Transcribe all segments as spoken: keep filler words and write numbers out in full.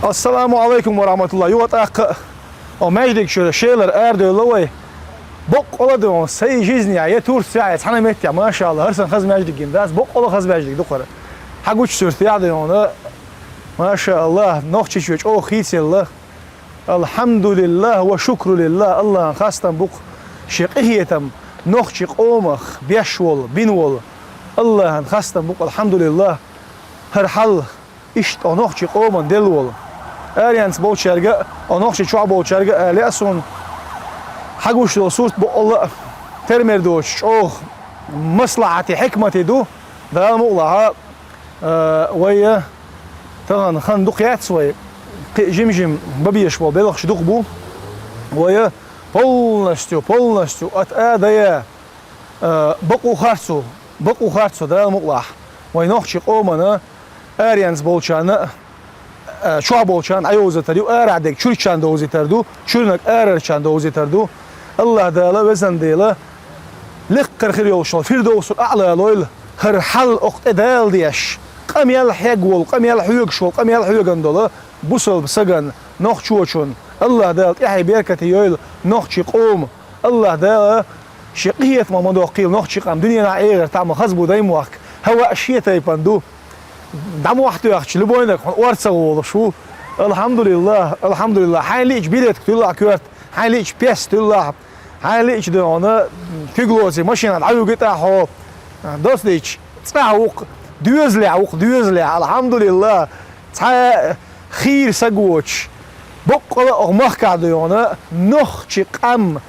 Ассаламу алайкум ва рахматуллах. Юха тӀаккха а, о, маьждиг чура шелар арадевлла вай. Боккъала а ду, сай жизнь я, я Турция, я цхьана меттехь, машалла, хӀара сан хаза маьждиг гина дац, боккъала а хаза маьждиг ду хӀара. Хьагучу суьртехь а ду, машалла, Нохчийчоь чӀогӀа хийцаелла. Алхьамдулиллах ва шукрулиллах, Аллахьан хастам бу-кх шен къинхетам нохчийн къомах беш волу, бина волу. Аллахьан хастам бу-кх, алхьамдулиллах, хӀара хьал иштта оха нохчийн къоман делла волу. Аренца болчаьрга а, оха нохчийн чохь болчаьрга а ала лаьа суна, хьагуш долу сурт боккъала а тера-мера доцуш чӀогӀа маслахьате, хьикмате ду, Дала мукъалахь. Э, вай, э, тахана хан дукха яц вай, кхин а жим-жим бан безаш болу белхаш дукха бу. Вай, э, полностью, полностью от А до Я, э, бакъо харцо, бакъо харцо, Дала мукъалахь. Вай нохчийн къомана аренца болчарна а, а, чохь болчарна дӀайовзийтар ю, арахь дерг чуьрачарна довзийтар ду, чуьраниг арарчарна довзийтар ду. Аллахь Дала, везан Дела, лекха хир йолуш йолу Фирдовсул Аъла лойла хӀара хьал, оха тӀе Дала деш, къамел хьега волу, къамел хьоьгуш волу, къамел хьоьгун долу бусалба стагана, нохчочунна. Аллахь Дала тӀаьхье беркате йойла нохчийн къоман. Аллахь Дала шен къинхетамах ма доккхийла нохчийн къам дуьненахь а, эхартахь а, ма хаза бу даймохк. ХӀаваъ шен тайпана ду. ДӀа мохь тоьхча, любойниг хьуна ор ца гӀолуш ву. Алхьамдулиллах, алхьамдулиллах. Хьайна лиъча билетка туьллахь коьрта, хьайна лиъча пес туьллахь, хьайна лиъча, дуьхьал, куьг лоций машина дӀавуьгуьйтахь хьо. Доцдича, цӀахь ву-кх, доьзалехь ву-кх, доьзалехь, алхьамдулиллах. Цхьа хийра са гоцуш, боккъала а оха махкахь, дуьхьал, нохчийн къам,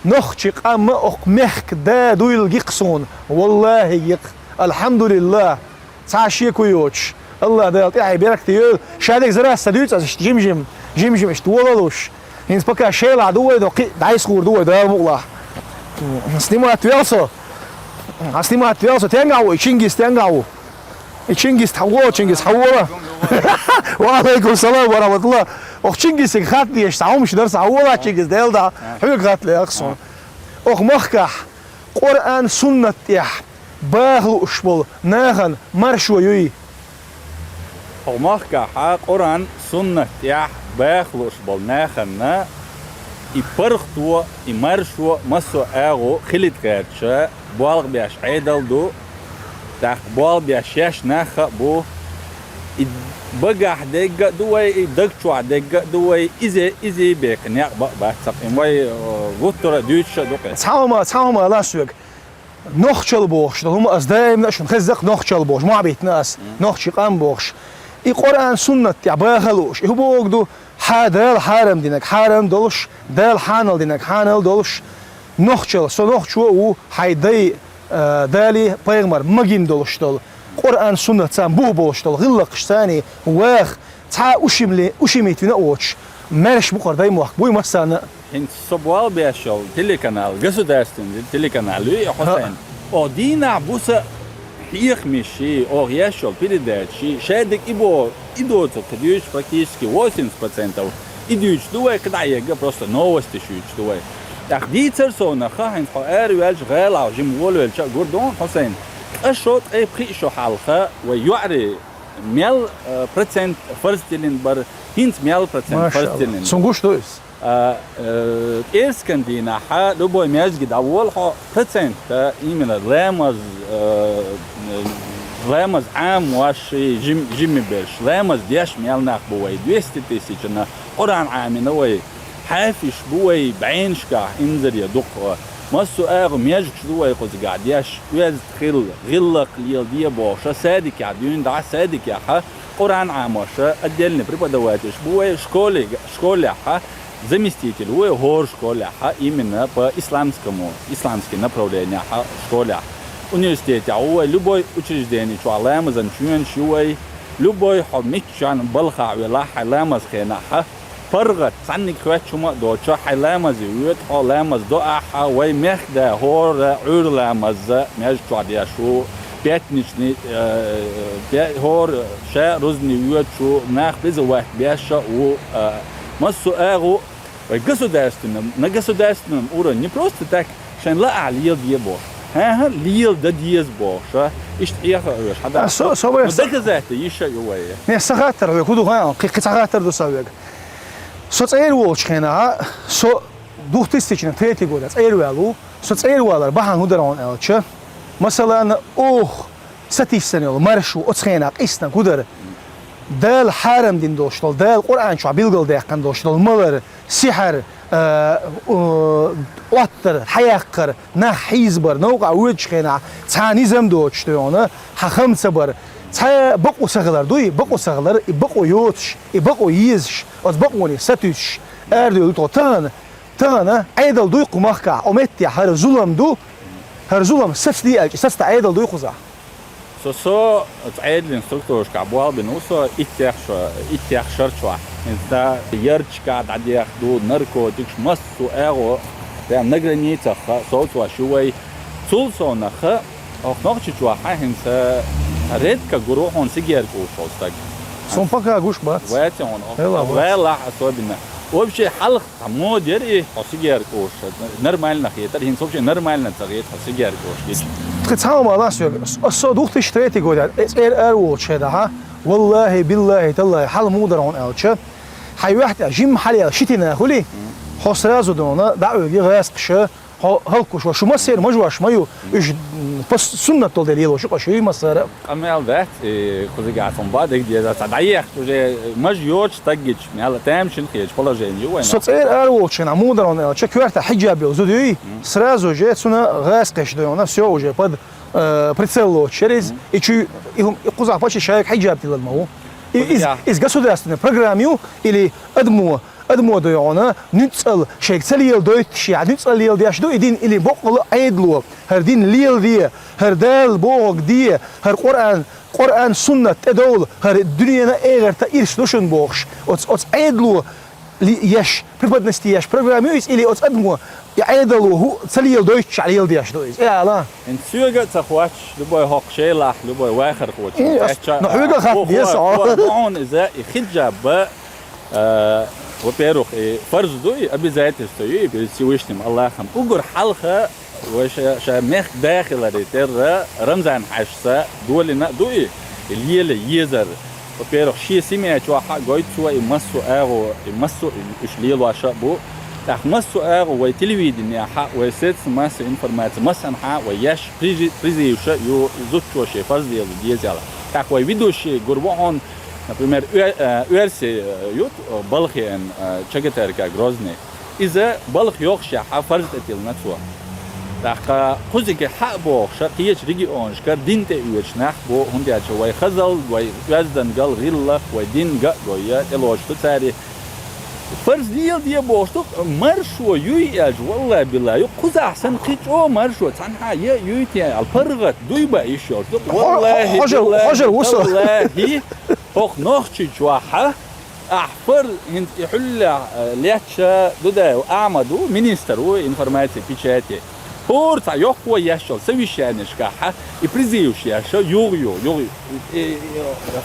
нохчийн къам а, оха мехкан да дуйла гикх суна, валлахӀи, гикх. Алхьамдулиллах. Цхьа шеко йоцуш, Аллахь Дала тӀаьхье беркате йойла, ша дерг зарас ца дуьйцу аса иштта жим-жим, жим-жим иштта волалуш. ХӀинца пока шелахь ду вай, но кхин а дӀасхьур ду вай, Дала мукъалахь. Снимать вел со. Хьан снимать вел со, тенгахь ву, и Чингис тенгахь ву. И Чингис, хьан вола, Чингис, хьан вола? Ва алайкум салам ва рахматуллах. Ох, Чингисига хатта дезаш, цхьа хӀумаш дара сан, хьан вола, Чингис, Дела да, хьоьга хатта леха суна. Ох, махкахь, Къуръан, суннат тӀехь баха лууш болу нахана маршо юй? Хьо махкахь Къуръан, суннат тӀехь баха лууш болу нахана и паргӀато, и маршо массо а агӀо хилийта гӀерташ болх беш Ӏедал ду, тӀаккха болх беш шаьш нах а бу. И багахь дегга а ду вай, и даг чохь дегга а ду вай, иза, иза бекхам некъ бакъ бац цхьаккха. И вай, э, гуттара а дуьйцуш а ду-кх. Цхьа хӀума, цхьа хӀума ала ас соьга. Нохчалла бохуш долу хӀума ас даимна а шуна хезна-кх, нохчалла бохуш, мохь биттина ас, нохчийн къам бохуш. И Къуръан, суннат тӀехь баха лууш, и хӀун бохург ду? Хьан Дала хьарам динарг хьарам долуш, Дала хьанал динарг хьанал долуш, нохчалла, со нохчо а ву, хьайн дай, а, Дали, пайхамар магийна долуш долу, Къуръан, суннат царна бух болуш долу гӀиллакхаш царний ваха, цхьа а ушимли-, ушимийтина а воцуш, маьрша бу-кх хӀара даймохк, буй массарна а. ХӀинца со болх беш йолу телеканал, государственный телеканал ю и, Хьусайн. Оха дийнахь-буса хьехамаш, оха еш йолу передачаш, шадерг и бо-, и доцург кхин дуьйцуш, практически восемьдесят процентов и дуьйцуш ду вай, кхидӀа а егга просто новосташ юьйцуш ду вай. ТӀаккха дийцар совнаха, хӀинца хьо араваьлча, гӀалахь жима волавелча а гур ду хьуна, Хьусайн. Ткъа шо, ткъе пхиъ шо хьалха вай йоӀарий мел, э, процент фарз тиллина бара, хӀинца мел процент фарз тиллина бара. Машалла. Цунна гуш ду иза? А, э, пӀераскан дийнахьа любой маьждиге дӀавола хьо, процент, а, именно ламаз, э, ламаз Ӏамош, жим-, жимма берш, ламаз деш мел нах бу вай, двести тысячана Къуръан Ӏамийна вай, хьафизаш бу вай, бӀеннашкахь инзаре дукха. Массо а агӀо маьждигаш ду вай кхузахь деш, оьзда хилла, гӀиллакх леладе бохуш, садикехь дуьйна дӀа, садикехь Къуръан Ӏамош, отдельный преподавательш бу вай, школе-, школехь заместитель ву вай хӀора школехь, именно по исламскому, исламский направлениехь школехь. Университетехь ву вай, любой учреждени чохь ламазан чоьнаш ю вай, любой хьо миччахь балхахь велахь, хьайн ламаз хенахь, паргӀат, цхьанниг хоьттуш хӀума а доцуш, хьайн ламазе воьду хьо, ламаз до ахь, вай мехкда хӀора Ӏуьйра ламаз маьждиг чохь деш ву, пятничный, э, пя-, хӀора ша рузбане воьдуш ву, нах призывать беш а ву, э, массо а агӀо вай государственном, на государственном уровне, не просто так, шайн лаахь леладе бохуш. ХӀан-хӀа, леладан деза бохуш, а? Иштта Ӏеха а оьшу, хьада. А, со, со вай Ну, са- доказать йиш а ю вай. Не, са хаттар вай, хӀун ду хаьий, кхи-, кхин цхьа хаттар ду сан вайга. Со цӀера волчу хенахь, со две тысячи третий года цӀера ваьлла ву, со цӀера валар бахьана хӀун дара хьуна аьлча, масала, оха сатийсина йолу маршо оцу хенахь къийсина хӀун дара? Дала хьарам дина долуш долу, Дала Къуръан чохь билгалдаьккхина долуш долу малар, сихьар, а, о, Ӏоттар, хьаяккхар, нах хьийзабар, новкъахь воьдучу хенахь цхьа низам доцуш ду хьуна, хьан хам ца бар, цхьа бакъо ца хилар дуй, бакъо ца хилар, и бакъо йоцуш, и бакъо езаш, оцу бакъоне сатуьйсуш, арадевлла тхо тахана, тахана Ӏедал дуй кху махкахь, о меттехь хӀара зулам ду, хӀара зулам сацаде аьлча, сацаде Ӏедал дуй кхузахь. Со, со оцу Ӏедалан структурашкахь болх бина ву со иттех шо-, иттех шар чохь. ХӀинца ярташкахь дӀадехна ду, наркотикаш, массо а агӀо, прям на границах совцош ю вай. Цул совнаха, оха Нохчийчохь хӀинца редко гур ву хьуна сигарет кхуьуш волу стаг. Суна пока гуш бац. Ваьцци хьуна, Эла, вац. Валахь особенно. Вообще хьалха Хьан мода яра и, хьо сигарет кхуьуш? Нормально хетара, хӀинца вообще нормально ца хета хьо сигарет кхуьуш гича. Тхи цхьа хӀума ала соьга. Ас со две тысячи третий года, э, цӀера ара волчу хенахь, валлахӀи, биллахӀи, таллахӀи, хьал муха дара хьуна аьлча, хьайн юьхь тӀехь жимма хьалаяьлла ши тина хуьлий, хьо сразу дуьйна дӀа а оьгий гӀазкхаша, хьо хӀаллаквеш ву, шу массеран мажош ма ю, уьш, м, пос-, суннат долу дела лелош ю, къа шу ю массара. Къамел дац, и кхузахь цхьа бадиг деза, цхьа дӀаехча уже маж йоцуш стаг гича, мел тамашийна хеташ положение ю вайн. Со цӀера ара волчу хенахь муха дара хьуна аьлча, коьртахь хиджаб йолу зуда юй, сразу же цунна гӀазкхаша дуьйна, всё, уже под, э, прицел лоцуш яра иза, и чу, и хӀума, и кхузахь почти шайга хиджаб тиллина ма ву. И, иза, иза государственная программа ю, или адамо Адамо дуй хьуна, нуьцкъала шайга ца леладойтуш я, нуьцкъала леладеш ду и дин или боккъала Ӏедало, хӀара дин леладе, хӀара Дала бохург де, хӀара Къуръан, Къуръан, суннат тӀедовла, хӀара дуьненан а, эхартан а ирс ду шуна бохуш. Оцу, оцу Ӏедало ли-, еш, преподнести еш программа ю иза или оцу адамо и Ӏедало хӀу ца леладойтуш а леладеш ду иза? Э, ала. ХӀинца соьга а ца хоттуш, любой хӀокху шелахь, любой вахархочун. Э, ас-, кхечча, ну, хьоьга а хатта хо-, деза, хо-, а. Хо-, хо-, хьуна иза и хиджаб ба, А, во-первых, и фарз ду, и обязательство ю, и перед Всевышним Аллахом. Уггар хьалха вай ша, ша мехкан да хиларе терра Рамзан-Хьаьжас долийна а ду и, и лела езар. Во-первых, шен семья чохь а гойту цо и массо а агӀо, и массо а уьш лелош а бу. ТӀаккха массо а агӀо вай телевидениехь а, вай средства массовой информации, массанхьа а вай еш призи-, призываш а ю, зудчо шен фарз лело деза аьлла. ТӀаккха вай ведущий гур ву хьуна, Например, оь-, э, оьрси, э, ю, э, балха еана, э, ЧГТРК Грозный. Иза балха йохушехь а фарз тӀетиллина цо. ТӀаккха кхузахь хьа а бохуш, кхечу регионашкара дин тӀеоьцуш нах бу, хӀунда аьлча вай хазалла, вай оьздангалла, гӀиллакх, вай дин ган а гой, тӀелоцуш ду цара. Фарз леладе бохуш ду, маршо юй аьлча, валлахӀи-биллахӀи, ю кхузахь санна кхин чӀогӀа маршо, цхьанхьа а юй те аьлла, паргӀат дуй бан йиш йолуш ду. Хо-, валлахӀи, хожар, биллахӀи, хожар ву со. ВаллахӀи. ХӀокху Нохчийчохь а, ахь пар хӀинца и хьуьллехь, э, летташ Дудаев Ахьмад ву, министр ву информации, печати. ХӀора цхьа йоккхо еш йолу совещанешкахь а, и призываш еш, югӀу ю, югӀу ю. И,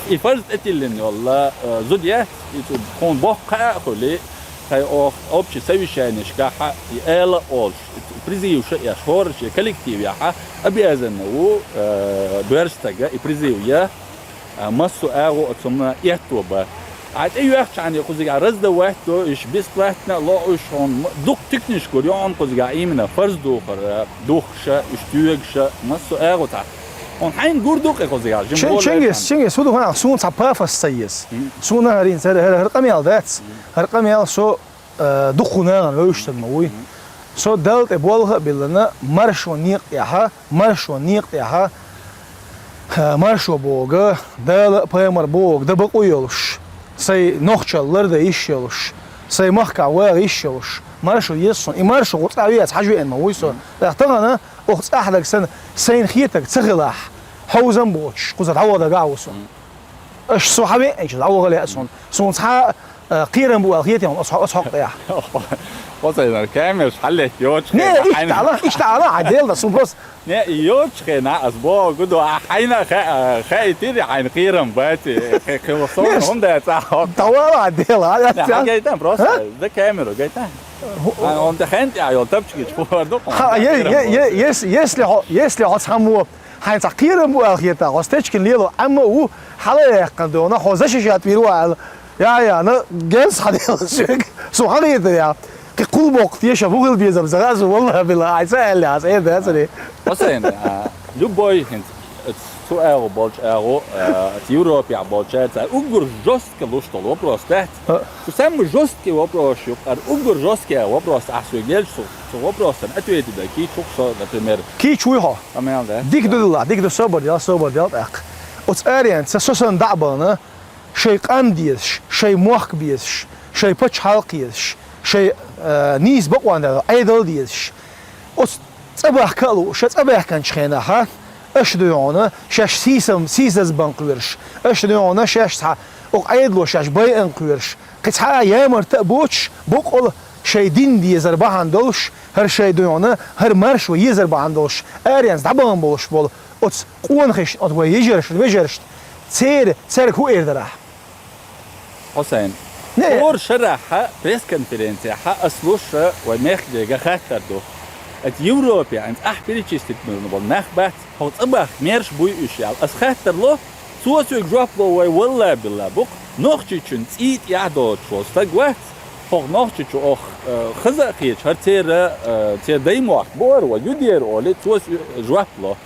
и, и фарз тӀетиллина йолла, э, зуда яц, и цу тхуна боккха а хуьлий, тхайн ох-, общий совещанешкахь а, и ала а олуш, и призываш а еш, хӀора шен коллективехь а, обязанно ву, э, боьрша стага и призыв я, А, массо а агӀо оцунна этто бан. Ахьа тӀеоьхучхьана кхузахь раздавать до, уьш бесплатно а ло уьш хьуна, м-, дукха туькнаш гур ю хьуна кхузахь именно фарз духар, а, духкуш а, уьш тоьгуш а, массо а агӀо цхьа. Хьуна хьайна гур ду кхе кхузахь, жимма Чен-, гӀо Чингис, лаьцна. Чингис, хӀун ду хьан, суна цхьа пафос ца еза. Мгм. Суна хӀара хӀинца, хӀара, хӀара къамел дац. Мгм. ХӀара къамел со Э, дуккха нахана вевзаш стаг ма вуй. Со Далла тӀе болх а биллина, маршо некъа тӀехь а, маршо некъа тӀехь а, э, маршо боху, Дала а, пайхамар боху, дан бакъо йолуш, сайн нохчалла лардан йиш йолуш, сайн махкахь ваха йиш йолуш, маршо еза суна. И маршо гӀу цкъа а веац, хьажа веана ма вуй со. ТӀаккха тахана, оха цӀахь дага санна, сайна хетарг ца хилахь, хьовзам боцуш, кхуза дӀаваха дагахь а ву со. Аша со хьан веанча, дӀаваха лаьа суна. Суна цхьа, а, кхерам бу аьлла хетий хьуна оцу, оцу хьокъехь? Оцу хенахь камераш хьаллетта йоцуш Не, хенахь иштта хьайна ала, иштта ала, хьан дела дан, суна просто. Не, и йоцуш хенахь ас боху гу ду, а хьайна а хаа, хаийтира хьайна кхерам бац, кхе-, кхе-, со Не, хӀунда цӀа хьокъехь? Давала хьан дела, а, Не, хьан гайта просто, А? да камеру гайта. Хьан он тӀе хен тӀехь йолу тапчигаш хӀор ду? Ха, е-, е-, е-, ес-, если хьо, если хьо цхьаммо хьайн цхьа кхерам бу аьлла хета, хьо стечкина лело Ӏемма а ву, хьала а яьккхина дуьйна, хьо за шишат вийр ву аьлла. Я, я, на, генс хьан дела соьга. Со хьан хетар я? Кхин кхул боккха тешам хӀун хила безам, сан хаза, валлахӀи биллахӀи, хьайн ца аьлла, аса эр дацаре. Хьусайн, а, любой хӀинца, цу агӀо болчу агӀо, а, Европехь болчаьрца, уггар жестко луш долу вопрос дац. А. Цу самый жесткий вопрос ю, ара уггар жесткий вопрос ахь соьга елча, цу, цу вопросан ответ дан кийча ву-кх со, например. Кийча вуй хьо? Къамел дац. Дика ду делахь, дика ду, собар дел, собар дел тӀаккха. Оцу аренца со санна дӀа а бахана, шайн къам дезаш, шайн мохк безаш, шайн пачхьалкх езаш, шайн, э, нийса бакъонца Ӏедал дезаш. Оцу цӀа бахка а лууш, ша цӀа баьхкинчу хенахь, аша дуй хьуна, шаьш сийсам, сийсаз бан кхоьруш, аша дуй хьуна, шаьш цхьа окху Ӏедало шаьш байъан кхоьруш, кхин цхьа а ямарта а боцуш, боккъал шайн дин дезар бахьана долуш, хӀара шайн дуй хьуна, хӀара маршо езар бахьана долуш, аренца дӀабахана болуш болу оцу къонахашна, оцу вай йижаршна, вежаршна, церан, цаьрга хӀун эр дара ахь? Хьусайн. Не. ХӀора шарахь пресс-конференцехь ас луш вай мехкан дега хаттар ду. Аса Европе, хӀинца ахь перечислить болу нах бац, хьо цӀа бахка мерш буй уьш аьлла. Ас хаттар ло, цо соьга жоп ло, вай валла-билла бу-кх, Нохчийчун цӀий тӀехь доцуш волу стаг вац, хьо Нохчийчу ох, э, хаза а хеташ, хӀара церан, э, церан даймохк бу хӀара, вай ю дера олий, цо соьга жоп ло.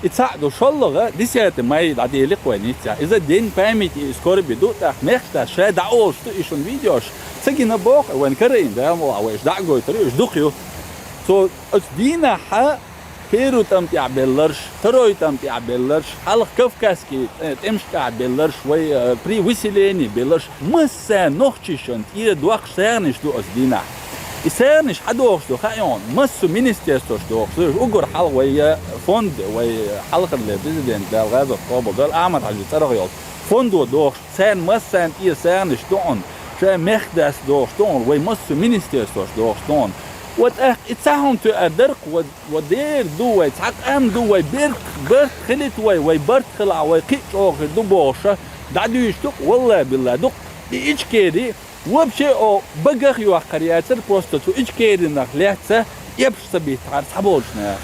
И цхьаъ ду, шоллагӀа, десятый май дӀаделира-кх вай Ниццехь. Иза День памяти и скорби ду, тӀаккха мехкдас ша дӀаолуш ду и шуна видеош. Ца гина боху, вайн карийна, Дала мукъ лахь, вай уьш дӀа а гойтур ю, уьш дукха ю. Цо оцу дийнахь Перу тӀам тӀехь белларш, Второй тӀам тӀехь белларш, хьалха Кавказский, э, тӀемаш тӀехь белларш, вай, э, при выселении белларш, массарна нохчашна тӀера доккхуш сагӀанаш ду оцу дийнахь. И сагӀанаш хьан дохуш ду хаьий хьуна? Массо министерствош дохуш ду, уггар хьалха вай, э, фонд, вай, э, хьалхара ле президент, Дала гӀазот къобалдойла, Ахьмад-Хьаьжин цӀарах йолу фондо дохуш, царна массарна тӀера сагӀанаш ду хьуна, шайн мехкдас дохуш ду хьуна, вай массо министерствош дохуш ду хьуна. Ва тӀаккха и цхьа хӀума тоьар дара-кх, ва, ва дера ду вай, цхьа къам ду вай, берг, барт хилийта вай, вай барт хилахь, вай кхин а чӀогӀа хир ду бохуша, дӀадуьйш ду-кх, валла-билла ду-кх. И Ичкери, вообще, о, багах йоккхур яцара, просто цу Ичкеринах лаьцна эпаш ца биттахьара цхьаболчу наха.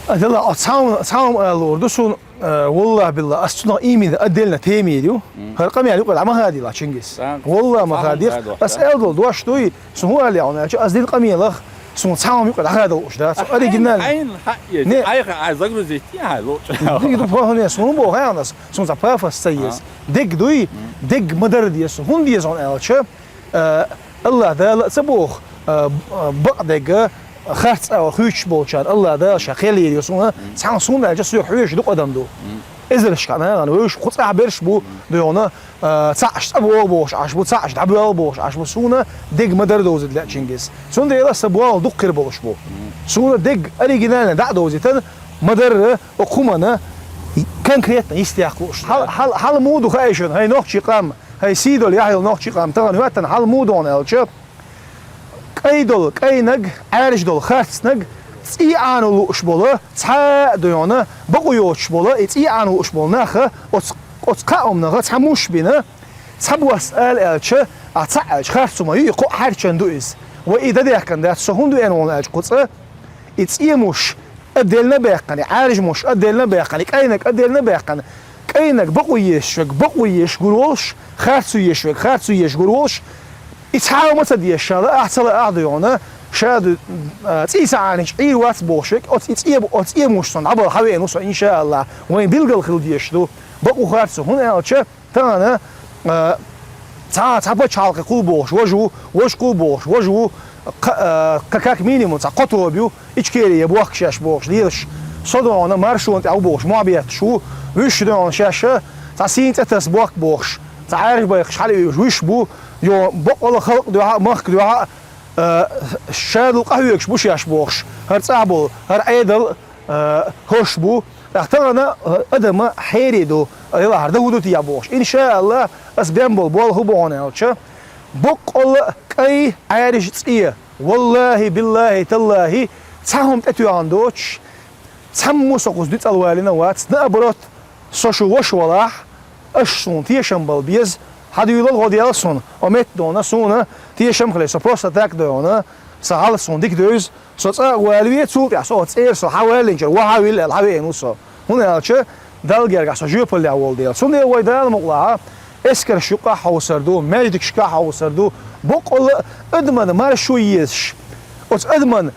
А, дела, о, цхьа хӀума, цхьа хӀума ала луур ду суна, э, валла-билла, ас цунах имина отдельно тема йийр ю. Мгм. ХӀара къамел юкъа дӀа ма хадийла, Чингис. Цхьа, валла, ма хадийла. Ас аьлла долу дош дуй, суна хӀун ала лаьа хьуна аьлча, ас дина къамелах, суна цхьа хӀума юкъа дӀахадалуш дац. Оригинально. Хьайна, хьайна, не, айхьа, айхьа загрузить, хьайн лучу. Дика ду, похуьне, суна боху хьайна ас, суна цхьа пафос ца еза. А. Дерг дуй, мгм, дерг ма-дарра деза суна. ХӀунда деза хьуна аьлча, Э, АллахӀ Дала а ца боху, э, б-, э, бакъдерг, харц агӀор хуьйцуш болчарна АллахӀ Дала ша кхел йийр ю суна, цхьана суна аьлча соьга хьоьжуш дукха адам ду. Эзаршкахь нахана вевзаш, кху цӀахь берш бу, дуй хьуна, э, цхьаъш цӀа богӀу бохуш Ӏаш бу, цхьаъш дӀабоьлху бохуш Ӏаш бу, суна дерг ма-дарра довзийта лаьа, Чингис. Цундела сан болх дукха хир болуш бу. Суна дерг оригинально дӀа а довзийтина, ма-дарра, окху хӀуманна конкретно йистехь лууш. Хьал-, хьал-, хьал муха ду хаьий шуна, хӀай нохчийн къам? ХӀай сий долу яхь йолу нохчийн къам, тахана хӀоьттина хьал муха ду хьуна аьлча, кӀай долу кӀайнаг, Ӏаьржа долу харцнаг, цӀий Ӏано лууш болу, цхьа а дуй хьуна, бакъо йоцуш болу, и цӀий Ӏано лууш болу нах, оцу, оцу кхаа хӀуманах цхьа муш бина, цхьабосса ала аьлча, а, цхьаъ аьлча, харц хӀума ю, и кхоъ хьаьрчина ду иза. Вай и дан даьхкина дац, со хӀунда веана волу аьлча кху цӀа, и цӀий муш отдельно баьккхина, и Ӏаьржа муш отдельно баьккхина, и кӀайнаг отдельно баьккхина, кӀайнаг бакъо езаш верг бакъо езаш гур волуш, харцо езаш верг харцо езаш гур волуш, и цхьа а хӀума ца дезаш, ша лаахь, ца лаахь дуй хьуна, ша ду, а, цӀий ца Ӏанийча Ӏийр вац бохуш верг, оцу и цӀе, оцу цӀий муш сан дӀабала хьан веана ву со, иншааллахӀ, вайн билггал хила дезаш ду, бакъо харцо, хӀунда аьлча, тахана, а, цхьа, цхьа пачхьалкхе кхул бохуш важа ву, важа кхул бохуш важа ву, кха-, а, кха-, как минимум цхьа кхо тоба ю, Ичкери я бохкаш еш бохуш лелаш. Со дуй хьуна маршонна тӀехь ву бохуш, мохь бетташ ву, вуьш дуй хьуна шаьш, цхьа сийна цӀе таса бохк бохуш, цхьа Ӏаьржа байхаш хьалаоьхуш вуьш бу, йо, боккъала халкъ дуьхьа, махка дуьхьа, а, ша дукха къахьоьгуш бу шаьш бохуш, хӀара цӀахь болу, хӀара Ӏедал, а, хӀорш бу. ТӀаккха тахана, а, адама хьерий ду, а, делахь хӀара дан хӀун ду те бохуш. ИншааллахӀ, ас бен болу болх хӀун бу хьуна аьлча, боккъала а кӀай Ӏаьржа цӀе, валлахӀи, биллахӀи, таллахӀи, цхьа хӀума тӀетоьхна доцуш, цхьаммо со кхуза дуьцӀал валийна вац, наоборот, со шу ваша валахь, аша суна тешам бала беза, хьан дуьйлал гӀо дел суна, о метта дуй хьуна, суна тешам хиле, со просто так дуй хьуна, Сан хьал суна дика девза, со цӀа а валаве, цул тӀехьа со оцу цӀера со хьаваллинчуьра вахьа а вилла аьлла, хьавеана ву со. ХӀунда аьлча, Далла гергахь со жоьпаллехь волу дела. Цундела вай Дала мукъалахь, эскарш юккъахь хьовсур ду, маьждигашкахь хьовсур ду, боккъала а адаман маршо езаш. Оцу адаман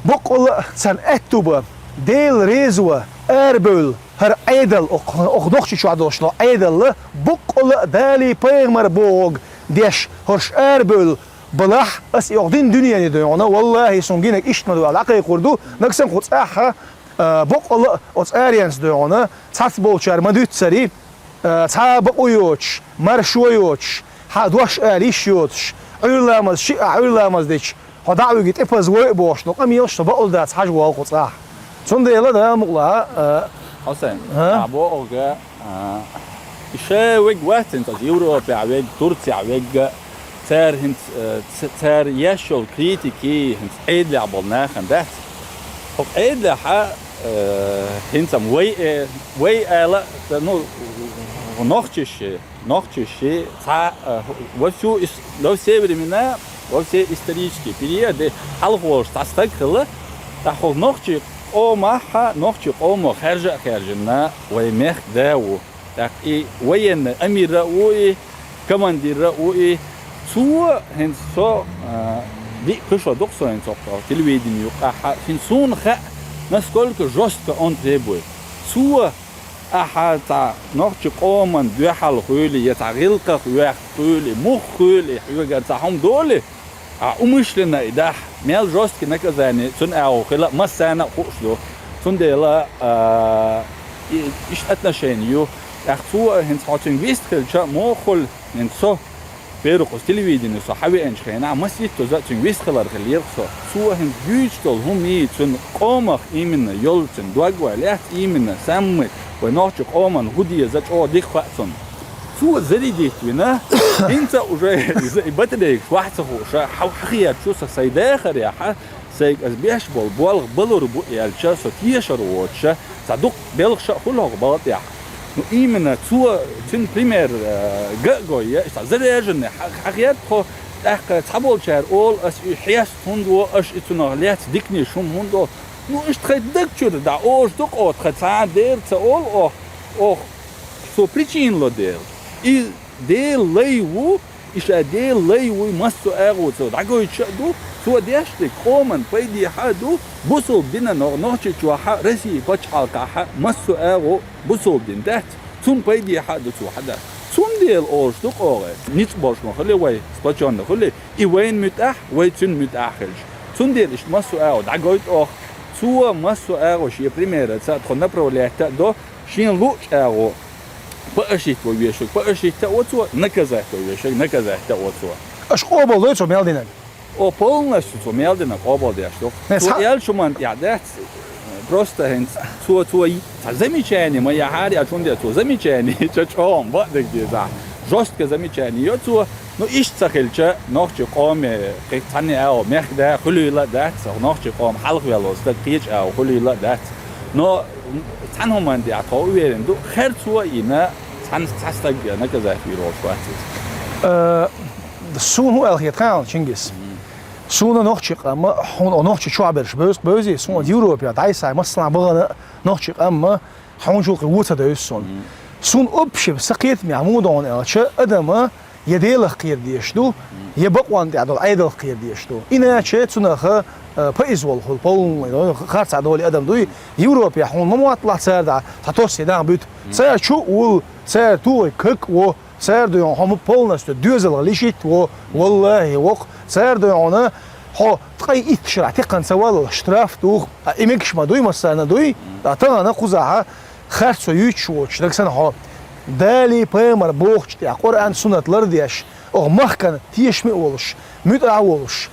боккъала а царна аьтту бан, Дела реза ван, арабевлла хӀара Ӏедал, окх-, окх Нохчийчохь долуш долу Ӏедалла, боккъала а Далий пайхамар бохург деш, хӀорш арабевлла балахь, ас и окх дина дуьнене дойгӀуна, валлахӀи, суна гинарг иштта ма ду аьлла, дӀакхайкхор ду, нагахь санна кху цӀахь а, боккъала а оцу аренца дойгӀуна, цхьацца болчара ма дуьйццари, а, цхьа а бакъо йоцуш, маршо йоцуш, хьан дош ала йиш йоцуш, Ӏуьйра ламаз шиъ а, Ӏуьйра ламаз дича, хьо дӀа а виги тӀепаза вой а бохуш, но къамелаш со бакъ ла дац хьажа вогӀу кху цӀахь. Цундела Дала мукъалахь, а, Хьусайн, а? Ахьа бохург, а, и ша вег вац хӀинца, Европехь вег, Турцехь вег, цара хӀинца, а, ц-, цара еш йолу критики хӀинца Ӏедалехь болу нахана дац. ХӀокху Ӏедалехь, а, хӀинца вай, э, вай ала, ну, нохчаш, нохчаш цхьа, а, во всю ис-, во все времена, во все исторические периоды хьалхалуш цхьа стаг хилла, тӀаккха нохчий къомахь, нохчий къомо хаьржа а хаьржина вай мехкан да ву. ТӀаккха и военный амира а ву и, командира а ву и. Цо хӀинца со, а, диъ-кхо шо ду-кх со хӀинца хӀокху телевидени юккъахь, хӀинца суна хаьа, насколько жёстко он требует. Цо Ахьа цхьа нохчи къоман дуьхьал хуьлий, я цхьа гӀиллакхах ваьхна хуьлий, муха хуьлий, хьоьгара цхьа хӀума долий, ахьа умышленно и дахь, мел жёсткий наказание цуьнан агӀо хила а массарна а хууш ду. Цундела, а, и, иштта отношение ю. ТӀаккха цо а хӀинца хьо цуьнга вист хилча а, муха хуьлу, хӀинца со Первый кхуза телевидение со хьавеанчу хенахь, маситтаза а цуьнга вист хилар хиллера со. Цо хӀинца дуьйцуш долу хӀума йий цуьнан къомах именно йолу цуьнан дог вай лаьцна именно саммит вай нохчи къоман хӀун деза чӀогӀа дика хаьа цунна. Цо зарядить вина, хӀинца уже иза и батарейкаш ваха ца хууша, хьа-, хьахеташ ву со сайн дахарехьа, Сайга ас беш болу болх балур бу аьлча, со тешар воцуша, цхьа дукха белхаша а хуьлу хӀокху балла тӀехь. Ну, именно цо, цуьнан пример, э, ган а гой, я, цхьа заряженный хьа-, хьахетта тхо, тӀаккха цхьаболчара олу, ас и хьеста хӀунда во, аш и цунах лаьцна диканаш хӀума хӀунда олу. Ну, иштта тхайн даг чуьра дӀа ожа ду-кх оха, тхан цхьа а дера ца олу оха, оха цо причина ло дела. И Делан лай ву, и ша Делан лай вуй, массо а агӀо цо дӀагойтуш а ду, цо деш дерг къоман пайдехьа а ду, бусалба динан нохчийчохьа, Россия пачхьалкхехьа массо а агӀо бусалба дин дац, цунна пайдехьа а ду цо хьадац. Цундела олуш ду-кх оха, ницкъ болуш ма хуьлий вай, сплочённый хуьлий, и вайна муьтӀахь, вай цуьнан муьтӀахь хилча. Цундела иштта массо а агӀо дӀагойту оха. Цо массо а агӀо шен примераца тхо направлять а до, шен луъучу агӀо. Паашитта во вешаг, паашитта а во цо, наказать во вешаг, наказать а во цо. Аша къобал дой цо мел динарг? О, полностью цо мел динарг къобал деш ду. Не, Цо ца- аьллачу хӀуманна тӀехь дац, просто хӀинца цо, цо и-, цхьа замечание ма яхьара, я чун де цо замечание, ча чӀогӀа бакъдерг дезахь. Жёстко замечание йо цо, ну, иштта ца хилча, нохчи къоме, кхин цхьанне а агӀо, мехкда хуьлийла а дац, нохчи къома хьалхавелла стаг кхечу агӀо хуьлийла а дац. Но цхьана хӀуманна тӀехь тхо уверен ду, хер цо а йина, цхьана цхьа стаг наказать вийр волуш вац иза. Э, суна хӀун аьлла хета хаьал, Чингис? Суна нохчи къамма, хьуна нохчи чохь берш бевза-, бевзий, суна Европе дӀайсай массанхьа бахана нохчи къамма, хьуна чул кхин вон ца девза суна. Суна общем са кхетамехь муха догӀу аьлча, адама я Делах кхера дезаш ду, я бакъонна тӀехь долу Ӏедалх кхера дезаш ду. Иначе цунах, э, паиз волу хуьлу, полный, харцахь долу адам дуй. Европехь хьуна ма мотталахь цара дӀа, цхьа тоссе нах буьту. Цара чу а вулу, цара тухий как а во, цара дуй хьуна хьо ма полностью доьзалгӀа лишитта во, валлахӀи, вокху. Цара дуй хьуна хьо ткъе итт шарахь текхана ца валлалц штраф туху. А и мегаш ма дуй, массарна дуй. Ткъа тахана кхузахьа Харцо юьйцуш воцуш, дагахь санна хьо, Далий пайхамар бохучу тӀехь, Къуръан, суннат лардеш, оха махкана тешаме а волуш, муьтӀахь а волуш,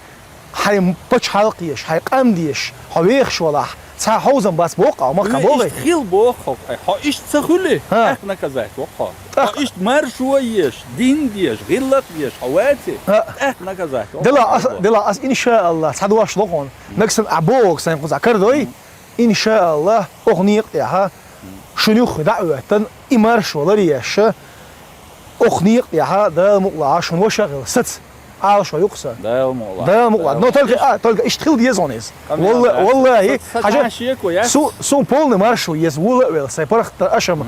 хьайн пачхьалкх еш, хьайн къам деш, хьо вехаш валахь, цхьа хьовзам бац боху, махкахь бохий? Иштта хила боху хьо, хьо иштта ца хуьлий, тӀаккха наказать вокху хьо. ТӀаккха. Хьо иштта маршо еш, дин деш, гӀиллакх деш, хьо ваций, тӀаккха наказать вокху хьо. Делахь ас, делахь ас, иншааллахӀ, цхьа дош ло хьуна. Дагахь санна ахь бохург сайн кхузахь карадой. ИншааллахӀ, оха некъа тӀехьа шуна юххе дӀа а хӀоьттина, и маршо ларъеш, оха некъа тӀехьа Дала мукъалахь шуна ваша а хила саца. Ӏалашо юкъа со. Дала мукъ лахь. Дала мукъ лахь. Но только, а, только иштта хила деза хьуна иза. Къамел, валла-, да. Валлахи, са, са хьажа, таьша шеко яц? Су-, суна полный маршо еза, вола а велла, сай паргӀата аша-м,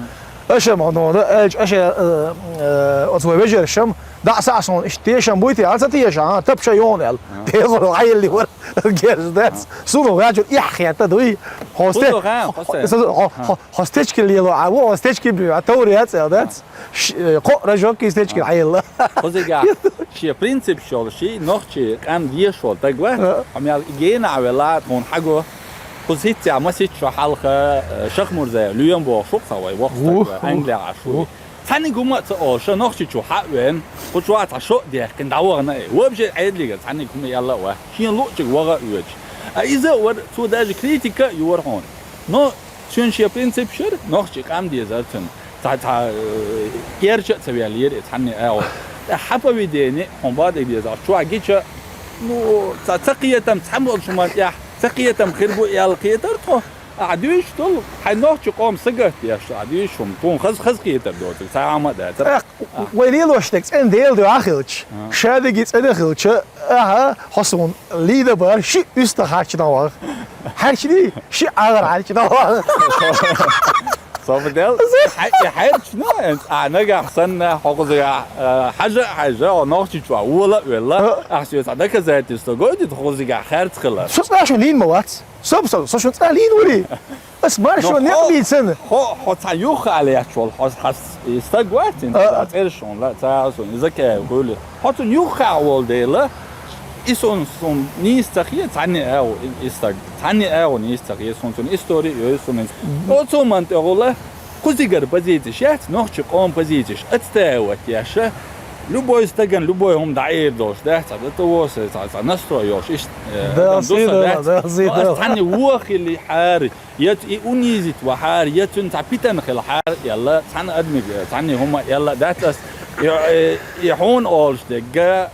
аша-м, ну, да, аьлча, аша, э, э, оцу вай вежарша-м, дӀа а са а суна иштта тешам буй те, а ца теша, а, тапша йона аьлла. А. Деза хьо хьайилли вара, герз дац. А. Суна гӀачур ихьа хетта дуй. Хьо сте-, хӀуза ха, хьо сте-, хьо, хьо, а, хьо, хьо стечки лело, а, во, хьо стечки бу, а, товр яц аьлла, дац? А. Ш-, э, кхоъ рожок из течкин хьаелла. Кхузигахь шен принципаш йолуш, шен нохчийн къам дешаш волу стаг вац, а, хьо мел генахь велахь а тхуна хьаго. Кхуза хӀинццехь масийтта шо хьалха, э, Шахмурзаев Лоьма бохуш ву-кх цхьа вай воккха стаг, ух, ух, Англехь Ӏаш ву. Ух. Цхьаьнниг хӀума а ца олуш, Нохчийчу хьа а веана, кху чохь цхьа шо а даьккхина, дӀавахана а, вообще Ӏедалгара цхьаьнниг хӀума а яьлла а вац. Шена луъучуьнга ваха а воьдуш. А иза а вара, цо даже критика а йора хьуна. Но цуьнан шен принципаш яра, нохчийн къам дезара цуьнан. Цхьа, цхьа, э, кӀерча а ца веллера и цхьанне а агӀо. ТӀаккха хьан поведение хьуна бакъдерг деза, ахь чохь гича, ну, цхьа ца кхетам, цхьамма болчу хӀуманна тӀехь ца кхетам хир бу аьлла кхетара тхо? Ахь дуьйцуш долу, хьайн нохчийн къоман сагатдеш ахь дуьйцуш хӀума, тхуна хаза, хаза кхетар доцург цхьа хӀума а дацара. ТӀаккха вай лелош дерг цӀена Делан дуьхьа хилча, а, шадерриге цӀена хилча, аха, хьо суна лийна бара, шиъ уьстагӀ хьаьрчина ваха. Хьаьрчиний, шиъ агӀор хьаьрчина ваха. Со бу дел, хьай-, и хьаьрчина, а, нагахь санна, хьо кхузахь, а, хьажа а хьаьжжа, хьо Нохчийчохь вола а велла, а, ахь соьца цхьа доказательство гойтий, хьо кхузахь хаьрца хилар? Со цкъа шуна лийна ма вац. Со, со, со шуна цкъа лийна вури. Ас маршо, ну, некъ хьо, бийцина. Хьо, хьо цхьа юххе а лаьтташ волу, хьо хьас-, и стаг вац, а, а, цӀераш хьуна лаьа, ца а суна, и Закаев хуьлу. Хьо цунна юххехь волу дела, и суна, суна нийса ца хета, цхьанне а агӀо и, и стаг, цхьанне а агӀо нийса ца хета, суна цуьнан истори а йой суна. Оцу хӀуманна тӀехула кхузигара позицеш яц, нохчийн къоман позицеш отстаивать деш, любой стагана любой хӀума дӀаэр долуш дац, цхьа до того, цхьа, цхьа настрой йолуш, иштта, э, Дала адам ду сан сий дала, дац. Дала сий дала. Ас цхьанне вон хилла хьара, я цу и унизить вахьара, я цуьнан цхьа питана хила хьара аьлла, цхьана адамига, цхьанне хӀума а аьлла дац ас. И, и, и хьуна олуш дерг, э,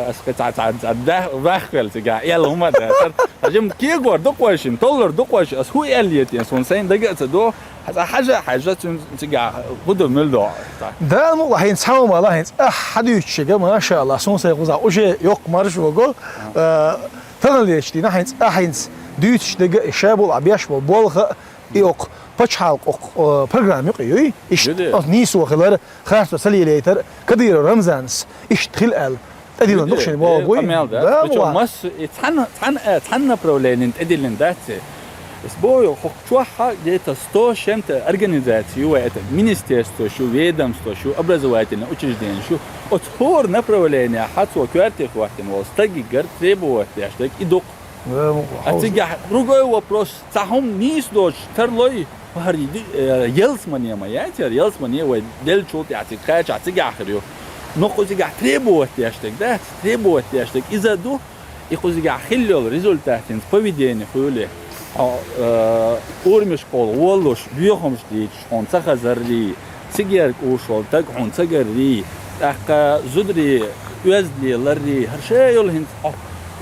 ас кхин цхьа, цхьа, цхьа да-, ваьхкавелла цигахь аьлла хӀума а дац. Хьажа-м кегор ду-кх вайшинна, толлар ду-кх вайшинна, ас хӀун аьлла еза те, суна сайна дага а ца до, хьажа, хьажа, хьажа цуьнан цигахь хӀун ду, мила до. Дала мукъ лахь, хӀинца хьан хӀума лахь, хӀинца ахь хьан дуьйцуш ерг, машаллахӀ, суна сайн кхузахь уже йоккха маршо го, э, Тахана лечу дийнахь хӀинца, а, хӀинца дуьйцуш дерг а, и ша болу, а, беш болу болх а, и окху пачхьалкх окху, э, программа юкъа юй? Иштта, ю де, оцу нийсо хилар, харцо ца лелейтар, Кадыров Рамзанас иштта хила аьлла, тӀедиллина ду-кх шуна бохург буй? Къамел дац. Да, причём ма ва. Масса, и цхьана, цхьана, э, цхьана направлениена тӀедиллина дац и. Ас боху, хӀокху чохь где-то сто с чем-то организаций ю вай, это министерствош ю, ведомствош ю, образовательный учреждениеш ю. Оцу хӀора направлениехь цо коьрте хӀоттийна волу стагигара требовать деш дерг и ду-кх. Э, а хьо- цигахь другой вопрос, цхьа хӀума нийса доцуш тарлой, хӀара ди-, э, ялсамане ма яц яра, ялсамане вай деллачул тӀаьхьа цига кхачахь цигахь хир ю. Но кху цигахь требовать деш дерг дац, требовать деш дерг иза ду, и кху цигахь хилла йолу результат хӀинца поведение хуьлу. Хьо, э, урамашкахула воллуш, боьхамаш дийцуш хьуна ца хазаррий, цига ерг уьш волу стаг хьуна ца гаррий, тӀаккха зударий оьзда леларрий, хӀара ша йолу хӀинца хьо,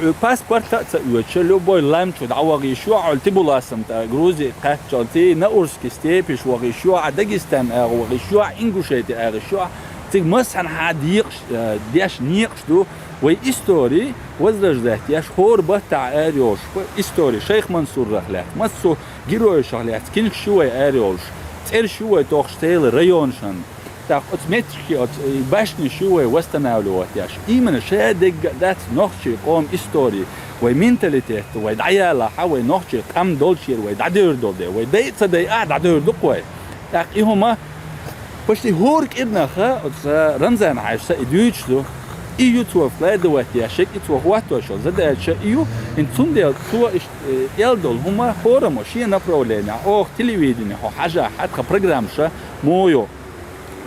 э, паспорт а ца оьцуш, любой лам чу дӀавахийша ю хьо, Тибуласам тӀе Грузи кхаччалц, Наурский степеш вахийша ю хьо, Дагестан агӀо вахийша ю хьо, Ингушети агӀийша ю хьо, цига массанхьа декъаш, э, деш некъаш ду, вай истори возрождать еш хӀора баттахь ара йолуш, истори Шайх-Мансурах лаьцна, массо геройшах лаьцна кингаш ю вай ара йолуш, цӀераш ю вай тохуш церан районашан. ТӀаккха оцу меттигашкахь оцу, э, башнеш ю вай восстанавливать еш. Именно ша дерг а дац нохчийн къоман истори, вай менталитет, вай дӀаялахь, вай нохчийн къам долчуьра вай дӀадевр долу де, вай дай а ца дай а дӀадевр ду-кх вай. ТӀаккха и хӀума почти хӀора кӀирнах оцу Рамзан-Хьаьжас и дуьйцуш ду. И ю цо вкладывать еш, и цо хӀоттош йолу задача и ю, хӀинца цундела цо иштта, э, эл долу хӀума хӀораммо шен направлениехь, оха телевиденехь хьо хьажахь, тхан программаша муха ю.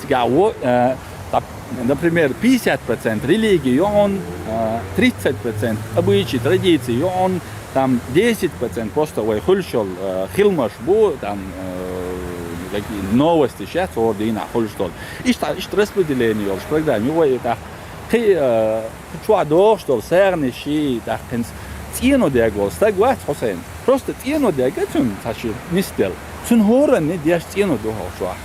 Цигахь во, э, тап-, например, пятьдесят процент религия ю хьуна, э, тридцать процент обычай, традиции ю хьуна, там десять процент просто вай хуьлуш йолу, э, хиламаш бу, там, э, такие новости сейчас, хӀора дийнахь хуьлуш долу. Иштта, иштта распределение йолуш программа ю вай, и тӀаккха кхин, э, чохь догӀуш долу сагӀанаш, и тӀаккха хӀинца цӀено дерг волу стаг вац, Хьусайн. Просто цӀено дерг а цуьнан цхьа ши нисделла. Цуьнан хӀоранна деш цӀено ду хьо чохь.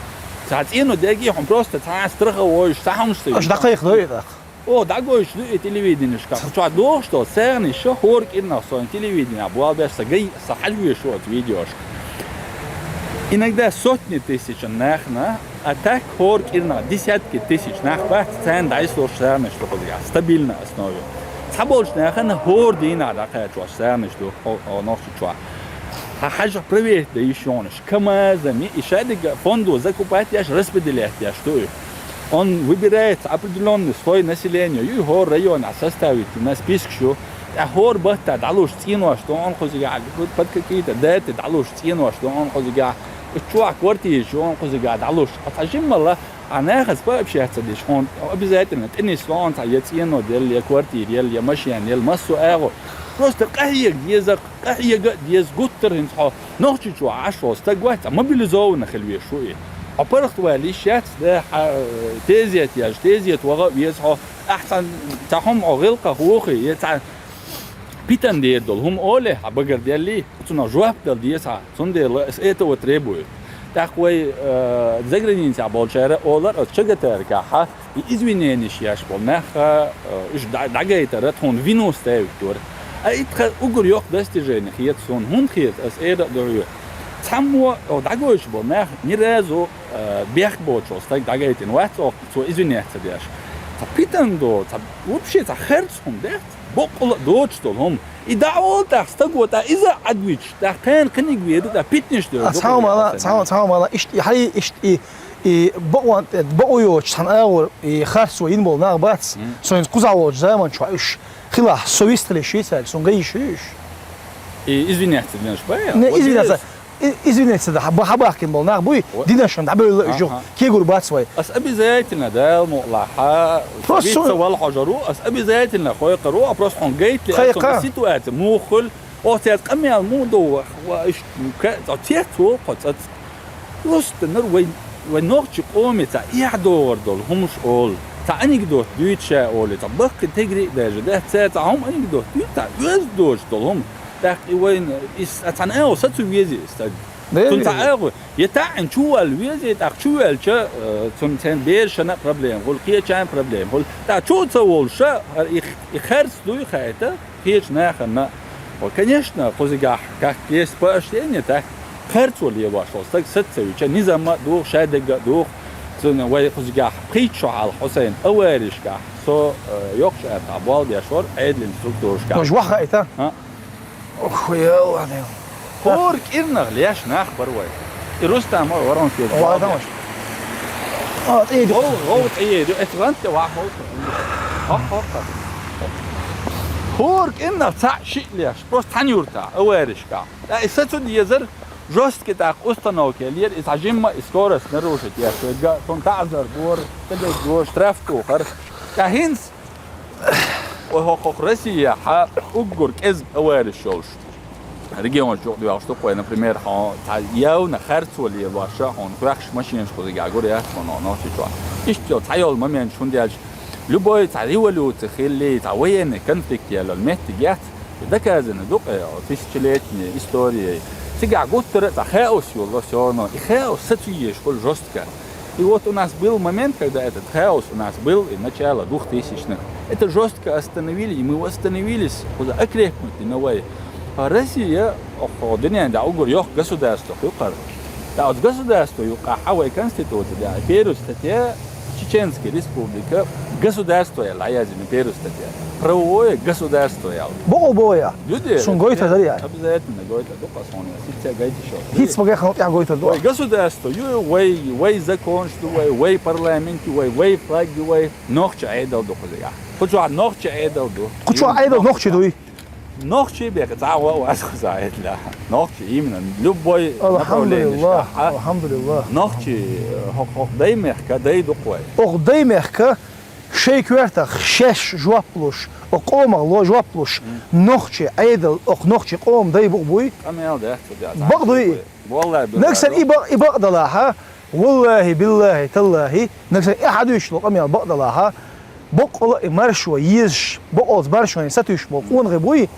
Цхьа цӀено дерг а хьуна просто цхьа страховойш, цхьа хӀумаш ца ю. Аша дӀакхайкхадой и тӀаккха? О, дӀагойтуш ду и телевиденешка. Чохь дохуш долу сагӀанаш ю, хӀора кӀирнах со телевиденехь болх беш, сан гай, сан хьажа везаш ву оцу видеошка. Иногда сотни тысяч нахана, а так хӀора кӀирнах десятки тысяч нах бац, царна дӀаислуш сагӀанаш ду кхузахь, стабильна основе. Цхьаболчу нахана хӀора дийнахь дӀакхачош сагӀанаш ду хӀо-, хӀо-, Нохчийчохь. Хьан хьажа проверить дан йиш йогӀуш. КамАЗами, и шадерг фондо закупать еш, распределять еш ду и. Он выбирается определённый слой населения, ю хӀора районехь составить йина список ю. ТӀаккха хӀора баттахь дӀалуш цӀенош ду он кхузахь, под какие-то даты дӀалуш цӀенош ду он кхузахь. Уьш чохь квартираш ю он кхузахь дӀалуш. Ткъа цхьа жиммала, а нахаца пообщаться деш, хьуна обязательно тӀенисло он цхьа я цӀено делла, я квартира елла, я машина елла, массо а агӀо. Просто къахьега деза, къахьега а деза, гуттар а хӀинца хьо Нохчийчохь Ӏаш волу стаг вац, цхьа мобилизованный хила везаш ву и. Хьо паргӀатвала йиш яц, да, хьан, э, тезет яж, тезет ваха а веза хьо. Ахь цхьа, цхьа хӀума хьо гӀиллакхах вохий, я цхьа питана дер долу хӀума олий, хьан багарделлий, цунах жоп дала деза хьан. Цундела ас этого требую. ТӀаккха вай, э, заграницехь болчара олар, ас чагатаркахьа, и извиненеш еш болу нах, э, уьш дӀа-, дӀагайтара тхуна вину ставить дора. А и тхан уггар йоккха достижение хета суна. ХӀунда хета, ас эр а ду хьоьга. Цхьаммо, о, дӀагойтуш болу нах ни разу, э, бехк боцуш волу стаг дӀагайтина вац, о, цо извиняться деш. Цхьа питана до, цхьа, вообще цхьа харц хӀума дац, боккъала а доцуш долу хӀума. И дӀа а волу тӀаккха стаго, тӀаккха иза а Ӏадвича, тӀаккха тхайна кхиниг вер ду, тӀаккха питанаш дер ду. Цхьа хӀума ала, цхьа хӀума, цхьа хӀума ала, иштта и хьай, иштта и И бакъонан тӀе, бакъо йоцуш цхьана агӀор, и харцо йина болу нах бац. Мгм. Со хӀинца кхузахь волчу заманчохь уьш хилахь, со вистхилийша цаьрга, суна ган йиш ю уьш. И извиняться динарш бай? Не, извиняться. И-, извиняться да, хьан ба-, хьан бахкина болу нах буй, динаршна дӀабевлла уьш юха. Аха. Кегур бац вай. Ас обязательно, Дала мукъалахь, просто вицца вала хьожур ву, ас обязательно кхойкхур ву, а просто хьуна гайтале, ас хьуна ситуация муха хуьлу, оцу цец къамел муха ду, ва, ва, уьш, ка-, цецволу кхо цӀац. Просто нур вай, вай нохчи къоме цхьа эхь догӀур долу хӀумаш олу. Цхьа анекдот дуьйцу ша олий, цхьа баккхий тегри а даьржа дац, цхьа, цхьа хӀума анекдот дуьйцу, цхьа оьзда доцуш долу хӀума. ТӀаккха и вайна, и с-, а цхьана агӀо сацу везий и стаг. Цунна цхьа агӀо, я таӀина чу валла везий, тӀаккха чу ваьлча, э, цунна цхьана берашна а проблема хуьлу, кхечарна а проблема хуьлу. ТӀаккха чу а ца волуша, и, и харц дуй хаийта. Кхечу нахана, ва, конечно, кхузигахь, как есть поощрение, так, харцо лелош волу стаг саца ца вича, низам а духу, шадерг а духу, цуьнан вай кхузигахь пхийтта шо хьалха Хьусайн аваришкахь, со, э, йоккхачу аьртахь болх беш вара, Ӏедалан структурашкахь. Уж ваха хаита? А? Ох, я Аллах, Дела. ХӀора кӀирнах леш нах бара вай. И Рустам а Воронский. Ой, там уж. А, тӀе ду. ГӀов, гӀов тӀе ду, эцу гӀант тӀе вахьа гӀов. Хо-, хо-, хо. ХӀора кӀирнах цхьаъ шиъ леш, просто цхьана юртахь, аваришкахь. ТӀаккха и сацу дезар, жёсткий тӀаккха установка еллера, и цхьа жимма, и скорость нарушить еш верг а, цунна таӀзар дора, стегаг дора, штраф тухара. ТӀаккха хӀинца, ой, хӀокху Россияхьа уггар кӀезиг авариш йолуш. Регионаш чу а доьлхуш ду-кх вай, например, хьо цхьа явна харцо лелош, хьуна хоьхкуш машинаш кхузигахь гур яц хьуна Нохчийчохь. Иштта йолу цхьа йолу моменташ, хӀунда аьлча любой цхьа революци хилли, цхьа военный конфликт елла меттиг яц, и доказано ду-кх, э, тысячелетняя история. Цигахь гуттара а цхьа хаос йолу, всё равно. И хаос сацу езаш хуьлу жёстко. И вот у нас был момент, когда этот хаос у нас был, и начало двухтысячных. Это жёстко остановили, и мы восстановились, куда окрепнуть и новое. А Россия, ох, дуьнен тӀехь уггар йоккха государство юкъара. Да, вот государство юкъахь вай конституция, да, первая статья, Чеченская республика, государство я, а я не первая статья. Правовое государство я. Бо-, бо я. Люди, сун гойту дарья. Обязательно гойту. Дукха суна, сица гайтиш йолу. ХӀинца ма гайхана тӀехь гойтур ду. Вай государство ю, вай, вай законаш ду, вай, вай парламент ю, вай, вай флаг ю, вай нохчи Ӏедал ду кхузигахь. Кху чохь нохчи Ӏедал ду. Кху чохь Ӏедал нохчи дуй? Нохчи беха, цхьа а вац кхуза Ӏедал. Нохчи именно, любой направление. Алхьамдулиллах, алхьамдулиллах. Нохчи, э, хӀокху, хӀокху дай мехка, дай ду-кх вай. Ох, дай мехка, Шайн коьртах шаьш жоп луш, окху къомах ло жоп луш, нохчи Ӏедал, окху нохчи къоман дай бу-, буй? Къамел дац, ца дац. Бакъ дуй? Валлай, билла. Нагахь санна и бакъ-, и бакъ далахьа, валлахӀи, биллахӀи, таллахӀи, нагахь санна и хьадуьйшуш ло къамел бакъ далахьа, боккъала а и маршо езаш, бакъалца маршоне сатуьйсуш болу къонахий буй,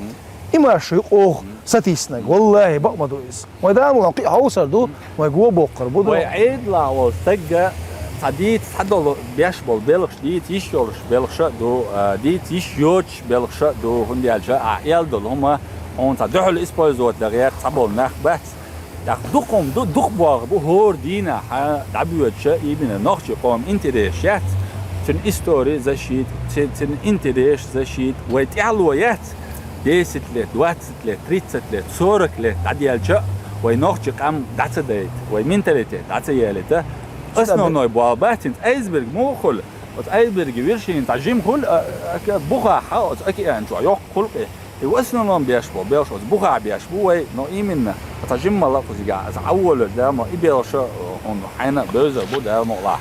и маршо юкъа сатийсинарг. ВаллахӀи, бакъ ма ду иза. Вай Дала мукъалахь кхин а хьовсур ду, вай го боккхур бу ду. Вай Ӏедалахь волу стагга Цхьа дийца, цхьа долу беш болу белхаш дийца йиш йолуш белхаш а ду, а, дийца йиш йоцуш белхаш а ду, хӀунда аьлча ахь эл долу хӀума хьуна цхьа дуьхьал использовать дан гӀерта цхьаболу нах бац. ТӀаккха дукха хӀума ду, дукха болх бу хӀора дийнахь дӀабоьдуш а, именно нохчийн къоман интересаш яц, цуьнан истори защита, ци-, цуьнан интересаш защита, вай тӀаьхьало яц, десять лет, двадцать лет, тридцать лет, сорок лет дӀаделча а, вай нохчийн къам дӀа ца дайта, вай менталитет дӀа ца ялийта, основной болх бац, хӀинца айсберг муха хуьлу? Оцу айсберге вершина цхьа жима хуьлу, а, а, бухахь, оцу океан чохь йоккха хуьлу кхин. И в основном беш бу, беш оцу бухахь беш бу вай, но именно цхьа жимма ла кхузигахь, аса Ӏа волавелла, Дала ма и белхаш а, хьуна хьайна а бевзар бу, Дала мукъалахь.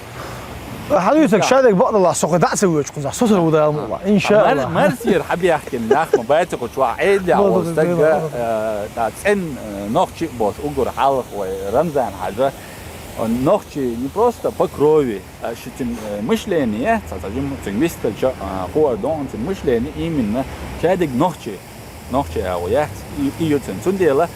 Хьан дуьйцург ша дерг бакъдаллахь, со кхин дӀа а ца воьдуш кхузахь, со сара ву, Дала мукъалахь. Иншааллахь. Мар-, марсера хьан бехкина нах ма бац кху чохь, Ӏедалехь волу стаг, э, цӀена, э, нохчи а болуш, уггар хьалха вай Рамзан-Хьажа. Нохчи не просто по крови, а ши цуьнан, э, мышление, цхьа, цхьа жима цуьнан вистхилча, а, хуур ду хьуна цуьнан мышление, именно ша дерг нохчи, нохчи агӀо яц, и, и ю цуьнан. Цундела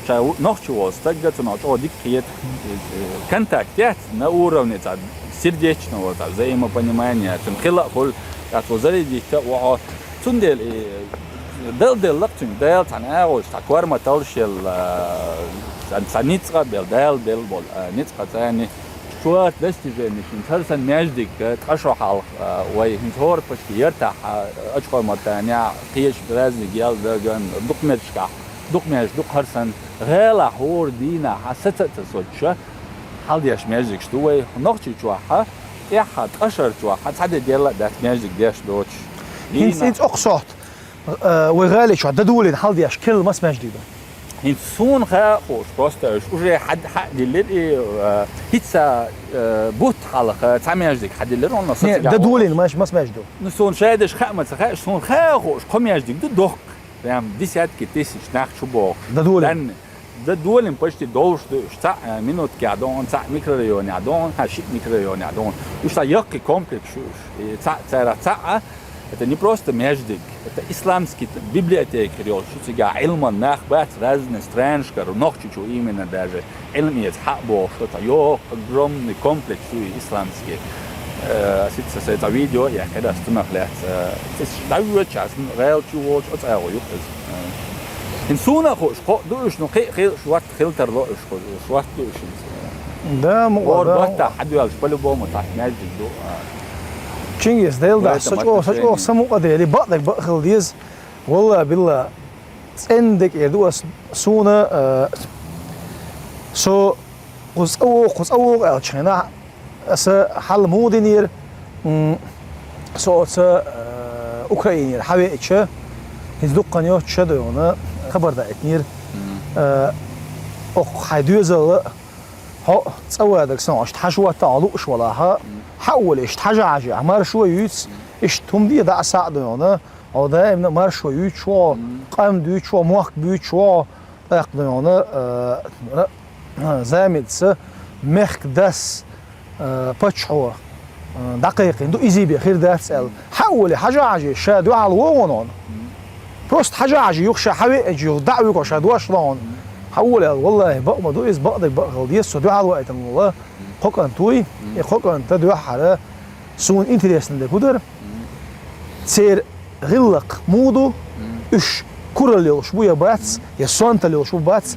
ша ву-, нохчи волу стагга цунах чӀогӀа дика кхета, э, контакт яц, на уровне цхьа сердечного, цхьа взаимопонимания, цуьнан хила а хуьлу, цо зарядить а ву хьо. Цундела и Дала делла-кх цуьнга, Дала цхьана агӀор цхьа корматаллаш елла, цхьа, цхьа ницкъ а белла, Дала белла болу, а, ницкъ а царна. Чохь достиженеш хӀинца хӀара санна маьждиг, ткъа шо хьалха, а, вай хӀинца хӀора почти яртахь, а, Ачу-Къор-Мартанехь, кхечу разный гел даган, дукха меттигашкахь, дукха маьждиг ду-кх хӀара санна. ГӀалахь хӀора дийнахь, а, саца а ца соцуш, хьалдеш маьждигаш ду вай. Нохчийчохь, тӀаьххьара ткъа шарчохь, цхьа де делла а дац маьждиг деш доцуш. ХӀинца, хӀинца окху сохьта, э, вай гӀали чохь дан долийна хьалдеш керла маса маьждиг ду? ХӀинца суна ха а хууш, просто уьш уже хьа-, хьа а диллира и, э, хӀинца, э, бутт хьалха цхьа маьждиг хьадиллира, онно... Не, сацигахь дан долийна мас-, маса маьждиг ду? Ну, суна шайдеш хаа ма ца хаьа, суна ха а хууш, кхо маьждиг ду дохка. Прям десятки тысяч нах чу бохуш. Дан долийна? Данна. Дан долийна почти долуш ду уьш. Цхьаъ, э, Минуткехь ду хьуна, цхьаъ микрорайонехь ду хьуна, хьан шиъ микрорайонехь ду хьуна. Уьш цхьа яккхий комплекс ю уьш. И цхьаъ царах цхьаъ, это не просто маьждиг, это исламский библиотека хир йолуш ю цигахь, Ӏилман нах бац, разные странашкара, Нохчийчу именно даже Ӏилма эца хьаъ бохуш, цхьа йоккха огромный комплекс ю и исламский. Э, сица сайн цхьа видео а яьккхира ас цунах лаьцна. Э, иза дӀавоьдуш ас гӀала чу волчу оцу агӀо ю иза. Э, хӀинца суна а хууш, кхоъ ду уьш, ну, кхин а хи-, шорта хила тарло уьш, кху-, шорта ду уьш хӀинца. Да, мукъа, хӀора да, баттахь хьадоьллуш, по-любому, цхьацца маьждиг ду, а. Чингис, Дела дахь, са чӀогӀа, са чӀогӀа самукъа дели, бакъдерг бакъ хила деза. Валла, билла, цӀена декӀера ду ас, суна, а, со кхуза цӀа вогӀу, кхуза цӀа вогӀу аьллачу хенахь, аса хьал муха динера, м, со оцу, а, Украинера хьавеача, хӀинца дуккха йоццуш а дойгӀана, хабар даийтинера. Мгм. А, окху хьайн доьзалла, хьо цӀа вадарг сан, иштта хьажа ватта хьо лууш валахьа, мгм, хьа а волий, иштта хьажа-хьажа, маршо юьйцу, мгм, иштта хӀума де дӀа а схьа а дойгӀана, хьо даимна маршо юьйцуш ву хьо, мгм, къам дуьйцуш ву хьо, мохк буьйцуш ву хьо, тӀаккха дойгӀана, а, ра-, а, замица мехкан дас, а, паччахьо, а, дӀакхайкхийна ду, изий бен хир дац аьлла. Хьа а волий, хьажа-хьажий, ша дуьхьал вогӀу хьуна. Просто хьажа-хьажий, юха ша хьавеача, юха дӀа а вуьгу, ша дош ло хьуна. Хьа а волий аьлла, валлахӀи, бакъ ма ду иза, бакъдерг бакъ хила деза, со дуьхьал ваийтина волу кхо кӀант вуй, и кхо кӀанта дуьххьара суна интересно дерг хӀун дара? Церан гӀиллакх муха ду, уьш куралла йолуш бу я бац, я сонталла йолуш бу бац,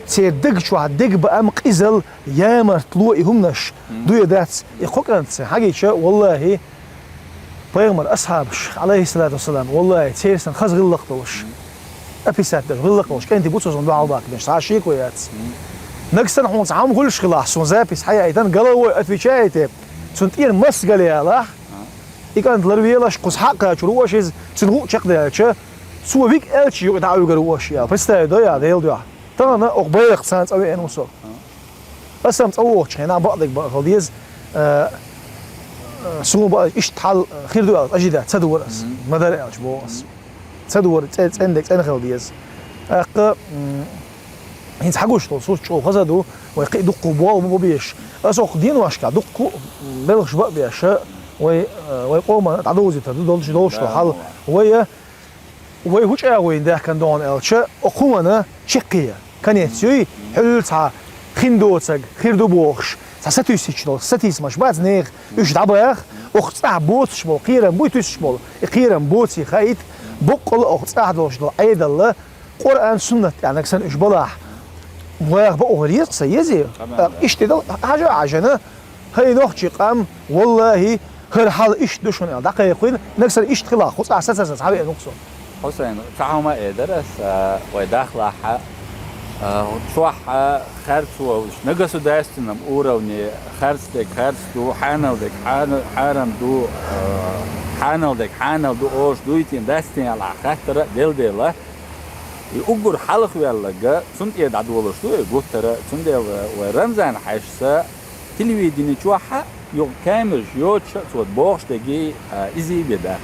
церан даг чохь дегабаам, къизалла, ямартло и хӀуманаш ду я дац, и кхо кӀант сан хьагича, валлахӀи, пайхамар асхьабаш, Ӏалайхиссалату вассалам, валлахӀи, церан санна хаза гӀиллакх долуш, описать деш гӀиллакх долуш кӀентий бу цо суна дуьхьал баккхинарш, цхьа а шеко яц. Нагахь санна хьуна цхьа хӀума хуьлуш хилахь, суна запись хьаяийтина, головой отвечаете, цунна тӀера масса гал ялахь, и кӀант ларвелаш, кхуза хьакхачур ву аша иза, цуьнан гӀу чекхдаьлча, цо виг аьлча юкъа дӀа а вуьгур ву аша, аьлла. Представь, до я, Делан дуьхьа. Тахана окху байракх царна цӀа веана ву со. Аса-м цӀа вогӀучу хенахь бакъдерг бакъ хила деза, а, а, суна бакъ иштта хьал хир ду аьлла, ожидать ца дора аса. Мгм. Ма дара аьлча боху аса. Мгм. Ца дора, цӀе-, цӀена дерг цӀена хила деза. ТӀаккха, м, хӀинца хьагуш долу сурт чӀогӀа хаза ду, вай кхин а дуккха болх бан бу безаш. Аса окху деношкахь дуккха белхаш бан а беш, вай, а, вай къомана дӀадовзуьйтур ду долуш, долуш долу хьал. Да, вай, а, вай хӀун чӀагӀо йина даьхкина догӀу аьлча, окху хӀуманна чаккхе, конец юй, хьуьлла цхьа хин доцург хир ду бохуш, цхьа сатуьйсуш йолу сатийсамаш бац нехан, уьш дӀабаха, оха цӀахь боцуш болу кхерам буй туьсуш болу, и кхерам боций хаийта, боккъала оха цӀахь долуш долу Ӏедалла Къуръан, суннат тӀехь нагахь санна уьш балахь, ваха бакъо хир еза-кх сан, езий? Къамел, да. Иштта дала хьажа а хьажана, хӀай нохчий къам, валлахӀи, хӀара хьал иштта ду шуна аьлла, дӀакхайкхийна, нагахь санна иштта хилахь, кху цӀахь сацаза хьавеана ву-кх со. Хьусайн, цхьа хӀума а эр дара ас, а, вай дахлахь, а, чохь а харцо, на государственном уровне харц дерг харц ду, хьанал дерг хьана-, хьарам ду, а, хьанал дерг хьанал ду, оша дуй те, дац те аьлла хаттар а делла-делла. И уггар хьалхаваьлларг, цунна тӀера дӀадолуш ду и гуттар а, цундела вай Рамзан-хьаьжас телевидени чохь а юха камераш йоцуш а цо бохуш дерг, а, иза бен дац.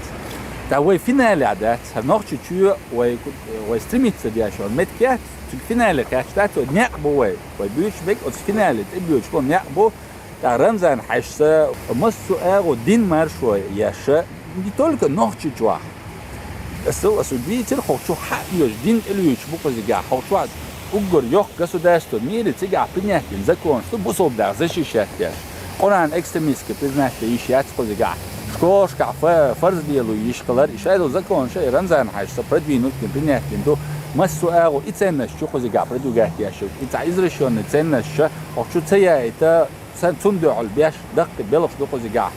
ТӀаккха вай финалехь дац, хӀара Нохчийчоь вай, вай стремиться деш йолу меттиг яц, цуьнан финале кхаьчна дац, вай некъ бу вай, вай буьйцуш берг оцу финале тӀебоьдуш болу некъ бу, ТӀаккха Рамзан-хьаьжас массо а агӀо дин маршо еш, не только Нохчийчохь. Аса, аса дийцира, хӀокху чу хьаъ йоьжу дин тӀелуьйчуш бу кхузигахь, хӀокху чохь уггар йоккха государство в мире, цигахь принять йина законаш ду, бусалба нах защищать деш. Къуръан экстремистски признать дан йиш яц кхузигахь. Школашкахь фа-, фарз лело йиш хилар, и шайла законаш а и Рамзан-хьаьжас продвинуть дина, принять дина ду. Массо а агӀо и ценносташ ю кхузигахь продвигать деш, и цхьа извращённый ценносташ хӀокху чу ца яйта, Сан цунна дуьхьал беш даккхий белхаш ду кхузигахь.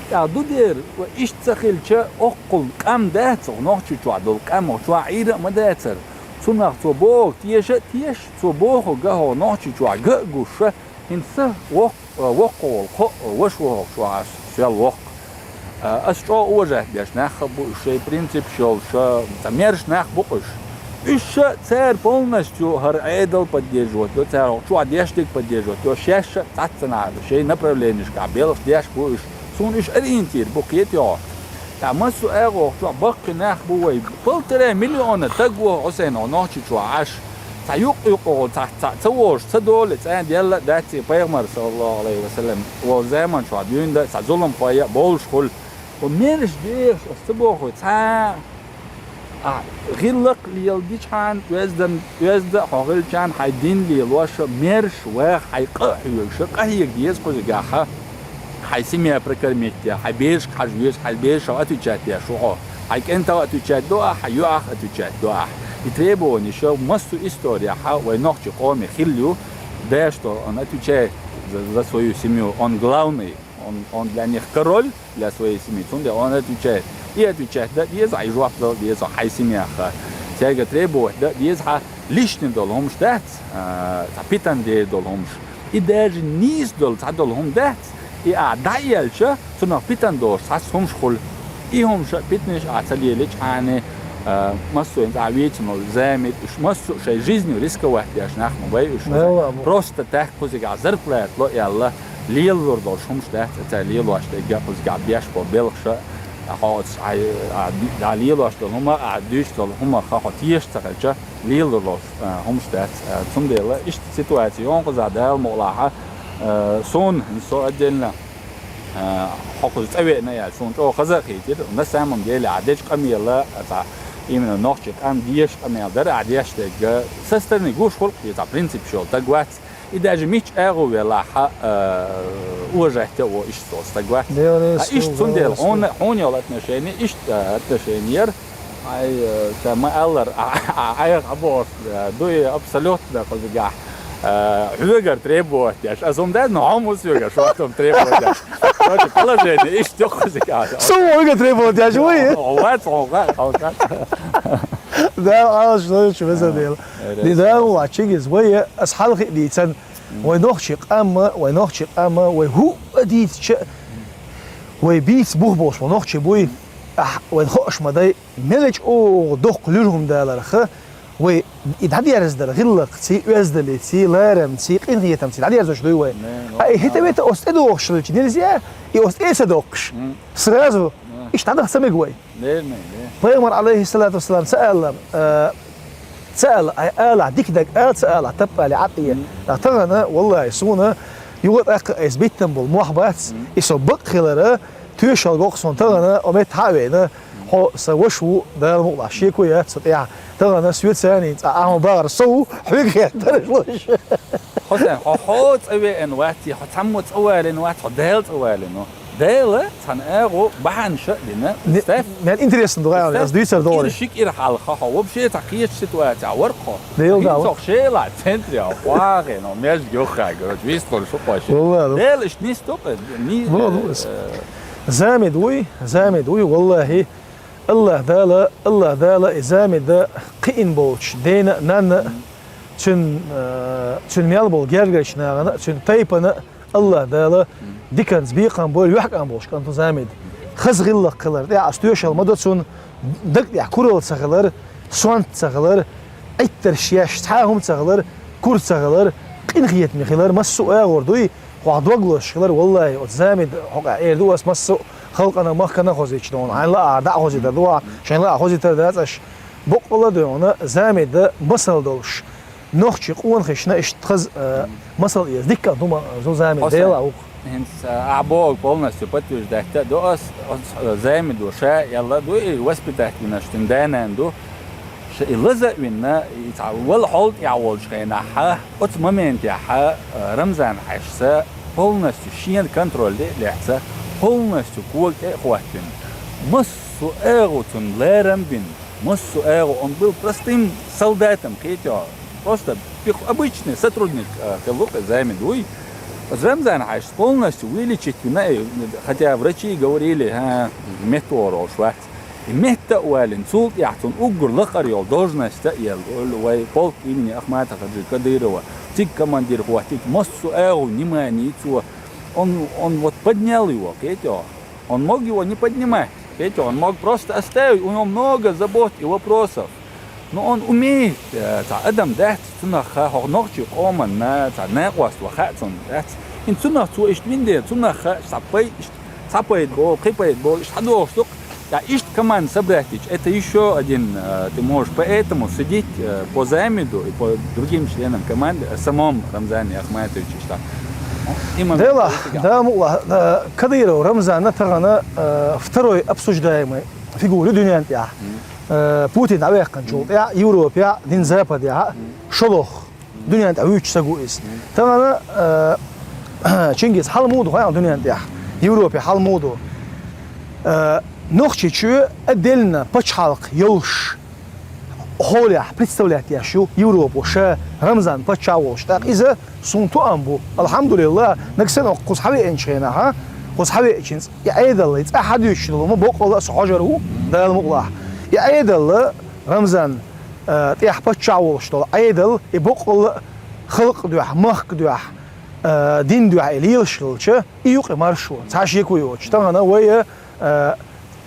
ТӀаккха ду дера, ва иштта ца хилча, оккхул къам дац, хӀокху Нохчийчохь долу къам, хӀокху чохь Ӏийра а ма дацара. Цунах цо бохург теша а теша, цо бохург хӀокху Нохчийчохь ган а гуш, хӀинца воккха, воккха волу кхоъ, ваша ву хӀокху чохь ас, соьл воккха. А, ас чӀогӀа уважать деш нах а бу уьш, шайн принципаш йолуш, цхьа мерш нах бу-кх уьш. Уьш ша цара полностью хӀара Ӏедал поддерживать до, цара хӀокху чохь деш дерг поддерживать до, шаьш а цхьацца нах шайн направленешкахь белхаш деш бу уьш. Суна уьш ориентир бу, кхетий хьо. ТӀаккха массо а агӀо хӀокху чохь баккхий нах бу вай. Полтора миллиона таг ву, Хьусайн, хӀокху Нохчийчохь Ӏаш. Цхьа юкъ-юкъа гӀо, цхьа, цхьа ца вожуш, ца долу цӀа а делла а дац, и пайхамар, саллаллаху Ӏалайхи ва саллам, волу заман чохь дуьйна дан, цхьа зуламхой а, бовлуш хуьлу. Ва мераш дехаш, аса ца боху, цхьа а гӀиллакх леладичхьана, оьздан, оьзда а хьо хилчхьана, хьайн дин лелош, мераш ваха, хьайн къа а хьоьгуш, къахьега деза кхузигахь, хьайн семья прокормить де, хьайн берашка хьажа веза, хьайн берашах отвечать деш ву хьо, хьайн кӀентах отвечать до ахь, хьайн йоӀах отвечать до ахь. И требованеш массо а историяхь вай нохчийн къоме хилла ю, деш до, он отвечает за, за свою семью, он главный. Он, он для них король, для своей семьи. Цундела он отвечает. И отвечать дан деза, и жоп дала деза хьайн семьях. Цаьрга требовать дан деза, хьан лишний долу хӀумаш дац, а, цхьа питана дер долу хӀумаш. И даже нийса долу, цхьа долу хӀума дац. И ахь дӀаелча, цунах питана долуш цхьацца хӀумаш хуьлу. И хӀумаш а, питанаш а ахь ца леличхьана, а, массо а хӀинца ахь вийцина волу зама, уьш массо а шайн жизнью рисковать деш нах ма бай уьш. Просто так кхузигахь зарплата ло аьлла, лелалур долуш хӀумаш дац, цара лелош дерг а, кхузигахь беш болу белхаш а, хьо оцу хьай-, а, ди-, а, лелош долу хӀума, а, дуьйцуш долу хӀумах хьо теша ца хилча, лелалур долуш, а, хӀумаш дац. А, цундела иштта ситуаци ю кхузахь, Дала мукъалахь, а, суна, со отдельно, а, хьо кхуза цӀа веана аьлла, суна чӀогӀа хаза а хийтира. На самом деле, ахь дечу къамела, а, цхьа, именно нохчийн къам деша къамел дара ахь деш дерг, со стороны гуш хуьлу-кх, и цхьа принципаш йолу стаг вац. И даже мичча агӀо велахь, а, уважать а во иштта стаг вац. Деле а иштта, цундела хьуна, хьуна йолу отношение, иштта, а, отношение яра. Ай, э, ша ма-аллара, а, а, айхьа а бохуш, э, дуй абсолютно кхузигахь, э, хьоьгара требовать деш. Аса хӀума дац, но хьо муьлхха соьгара шортта требовать деш. Короче, положение иштта ю кхузигахь. Со хьоьгара требовать деш вуй? О, вац, о, вац, о, вац. Да, алаш, ну, чу веза дела. Ди да, ва, чигиз, вай, ас хьалхи дийцан, вай нохчи къамма, вай нохчи къамма, вай хӀуъа дийцча, вай бийца бух болуш, вай нохчи буй, ахь, вайн хоаш ма дай, мелача оха доккха луьра хӀума даларха, вай и дӀадерзадар гӀиллакхций, оьздалиций, ларамций, къинхетамций дӀадерзош дуй вай. А и хӀета вета оцу тӀедогӀуш хилча нельзя, и оцу тӀе ца доккхуш. Сразу иштта дӀадахьа ца мега вай. Пайхамар, алейхиссалату вассалам, ца аьлла, а, ца аьлла, ай алахь, дика даг ала ца алахь, тапп али Ӏа тӀе. Тахана, валлахи, суна юха тӀаккха айса биттам болу мохь бац, и со бакъ хилара, тоьшалла го-кх суна тахана, о метта хьа а вейна, Хьо сан ваша ву, Дала мукъалахь, шеко яц со тӀехь. Тахана соьца цхьана цхьа ахьа багӀар со ву, хьоьга хетараш луш. Хьо сан, хьо, хьо цӀа веана вац, хьо цхьаммо цӀа валийна вац, хьо Дала цӀа валийна ву. Дала цхьана агӀо бахьанаш а дина. Не, стаф. Мел интересно ду гӀайгӀа, ас дуьйцар догӀу. Ши кӀира хьалха хьо вообще цхьа кхечу ситуацехь вара хьо. Дела да. ХӀинца хьо шелахь центре хьо хьоахийна, между юххьехь, короче, вистхуьлуш ву хьо ши. Валлахи. Дала иштта нисдо-кх, ни-, Ло, ло, э, Замид вуй, Замид вуй, валлахи. АллахӀ Дала, АллахӀ Дала и Замида кхиъна болчу дена а, нанна а, цуьнан, э, цуьнан мел болу гергарчу нахана а, цуьнан тайпана а АллахӀ Дала диканца бекхам бойла, юьхькӀам болуш кӀант ву Замид. Хаза гӀиллакх хилар тӀехь а, ас тоьшалла ма до цунна, дага тӀехь куралла ца хилар, сонта ца хилар, Ӏиттарш еш цхьа а хӀума ца хилар, кура ца хилар, къинхетаме хилар, массо а агӀор дуй, хьох дог лозуш хилар, валлахи, оцу Замид хьокъехь эр ду ас массо а халкъана, махкана хозуьйтуш ду хьуна, хьайна лаахь дӀа а хозуьйтур ду ахь, шайна лаахь хозуьйтур дац аш. Боккъала а ду хьуна Замида масал долуш. Нохчийн къонахашна иштта хаза, э, масал эца дика хӀума зу Замид. Хьо сан, Дела а ву-кх. ХӀинца, а, ахь бохург полностью подтверждать а до ас, оцу, э, Замидо ша а аьлла ду, и воспитать винарш цуьнан да-нана ду. Ша и лаза а вина, и цхьа вала хьол тӀехь волчу хенахь, оцу моментехь, э, Рамзан-Хьаьжас полностью шена контроль тӀе а лаьцна, полностью кога тӀе а хӀоттийна. Массо а агӀо цунна ларам а бина, массо а агӀо, он был простым солдатом, кхетий хьо. Просто пих-, обычный сотрудник, э, хилла ву-кх и Замид вуй. Оцу Рамзан-Хьаьжас полностью вылечить вина, и, хотя врачи говорили, хӀа, метта вогӀур волуш вац. И метта а валийна, цул тӀаьхьа цунна уггар лакхара йолу должность а елла, вай полк имени Ахмата-Хаджи Кадырова, цига командир хӀоттийча, массо а агӀо, внимание цо, он, он вот поднял его, кхетий хьо. Он мог его не поднимать, кхетий хьо, он мог просто оставить, у него много забот и вопросов. Но он умеет, э, цхьа адам дац, цунах хьо-, хӀокху нохчийн къоманна цхьа накъост ван хаьа цунна дац. ХӀинца цунах цо иштта вина дела, цунах хьа-, цхьа пай-, иштта цхьа пайда боху, кхин пайда боху, иштта хьадогӀуш ду-кх. Ткъа иштта команда собрать йича, это ещё один, э, ты можешь поэтому судить, э, по Замиду и по другим членам команды, о самом Рамзане Ахматовиче иштта. Именно Дела, политика. Да, мукъалахь, да, Кадыров Рамзанна тахана, э, второй обсуждаемый фигура ю дуьнен тӀехь. Мгм. Э, Путин дӀаваьккхинчул тӀаьхьа Европехь, дин Западехь, мгм, шолгӀа дуьнен тӀехь вуьйцуш саг ву иза. Тахана, э, Чингиз хьал муха ду, хьо аьлла, дуьнен тӀехь, Европе хьал муха ду. Э, Нохчийчоь отдельно пачхьалкх йолуш хьолехь представлять еш ю Европо ша Рамзан паччахь волуш. ТӀаккха иза суна тоам бу. Алхьамдулиллах, нагахь санна кхуза хьавеанчу хенахь, кхуза хьавеачуьнца и Ӏедал, и цӀа хьадуьйцуш долу хӀума боккъала а со хьожур ву, Дала мукъалахь. И Ӏедал, Рамзан, э, тӀехь паччахь волуш долу Ӏедал, и боккъала а халкъ дуьхьа, махка дуьхьа, э, дин дуьхьа и лелаш хилча, и юкъа маршо, цхьа шеко йоцуш. Тахана вай, э,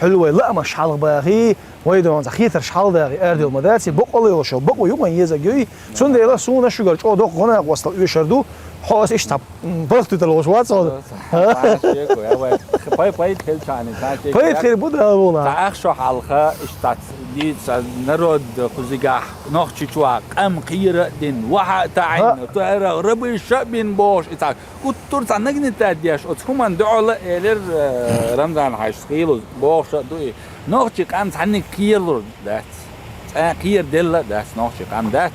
хьуьлла вай лаамаш хьалха бахий, вай догӀна цхьа хетарш хьалха дахий, арадевлла ма дац, и боккъала а йолуш йолу бакъо юкъа езаг юй. Цундела суна шуьгара чӀогӀа доккха гӀо-накъосталла оьшур ду, хьо ас иштта, м, паргӀатвитар волуш вац хьо. Цхьа шеко, я вай. Пай-, пайда хилчахьана, цхьа шеко. Пайда хир бу, Дала мукъалахь. Цхьа ах шо хьалха, иштта дийца народ кхузигахь, Нохчийчохь къам кхера а дина, вахьа а таӀийна, туьхьара рабыша а бина бохуш, и цхьа гуттар а цхьа нагнетать деш, оцу хӀуманна дуьхьал а элира, э, Рамзан-Хьаьжас, хийла бохуш а ду и. Нохчийн къам цхьаьнниг кхералур дац. Цкъа кхераделла а дац, нохчийн къам дац.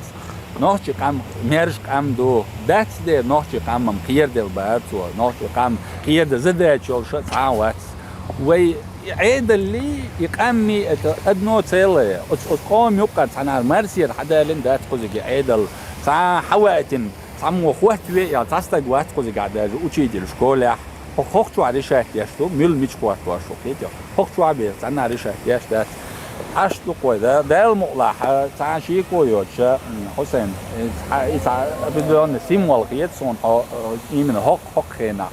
Нохчийн къам маьрша къам ду. Дац дера, нохчийн къам-м кхераделла бахара цо. Нохчийн къам кхерадан задача йолуш а цхьа а вац. Вай и Ӏедаллий, и къаммий это одно целое. Оцу, оцу къоман юккъара цхьанхьара марсера хьадалийна дац кхузиг и Ӏедал. Цхьа хьаваийтина, цхьаммо хӀоттаве аьлла, цхьа стаг вац кхузигахь даже учитель школехь. ХӀо-, хӀокху чохь решать деш ду, муьлха мича хӀоттош ву, кхетий хьо. ХӀокху чохь бен цхьанна решать деш дац. Аш ду кхой, да, Дала мукъалахь, цхьа шеко йоцуша, м, Хьусайн, и цхьа, и цхьа определённый символ хета суна хьо, э, именно хӀокху, хӀокху хенахь,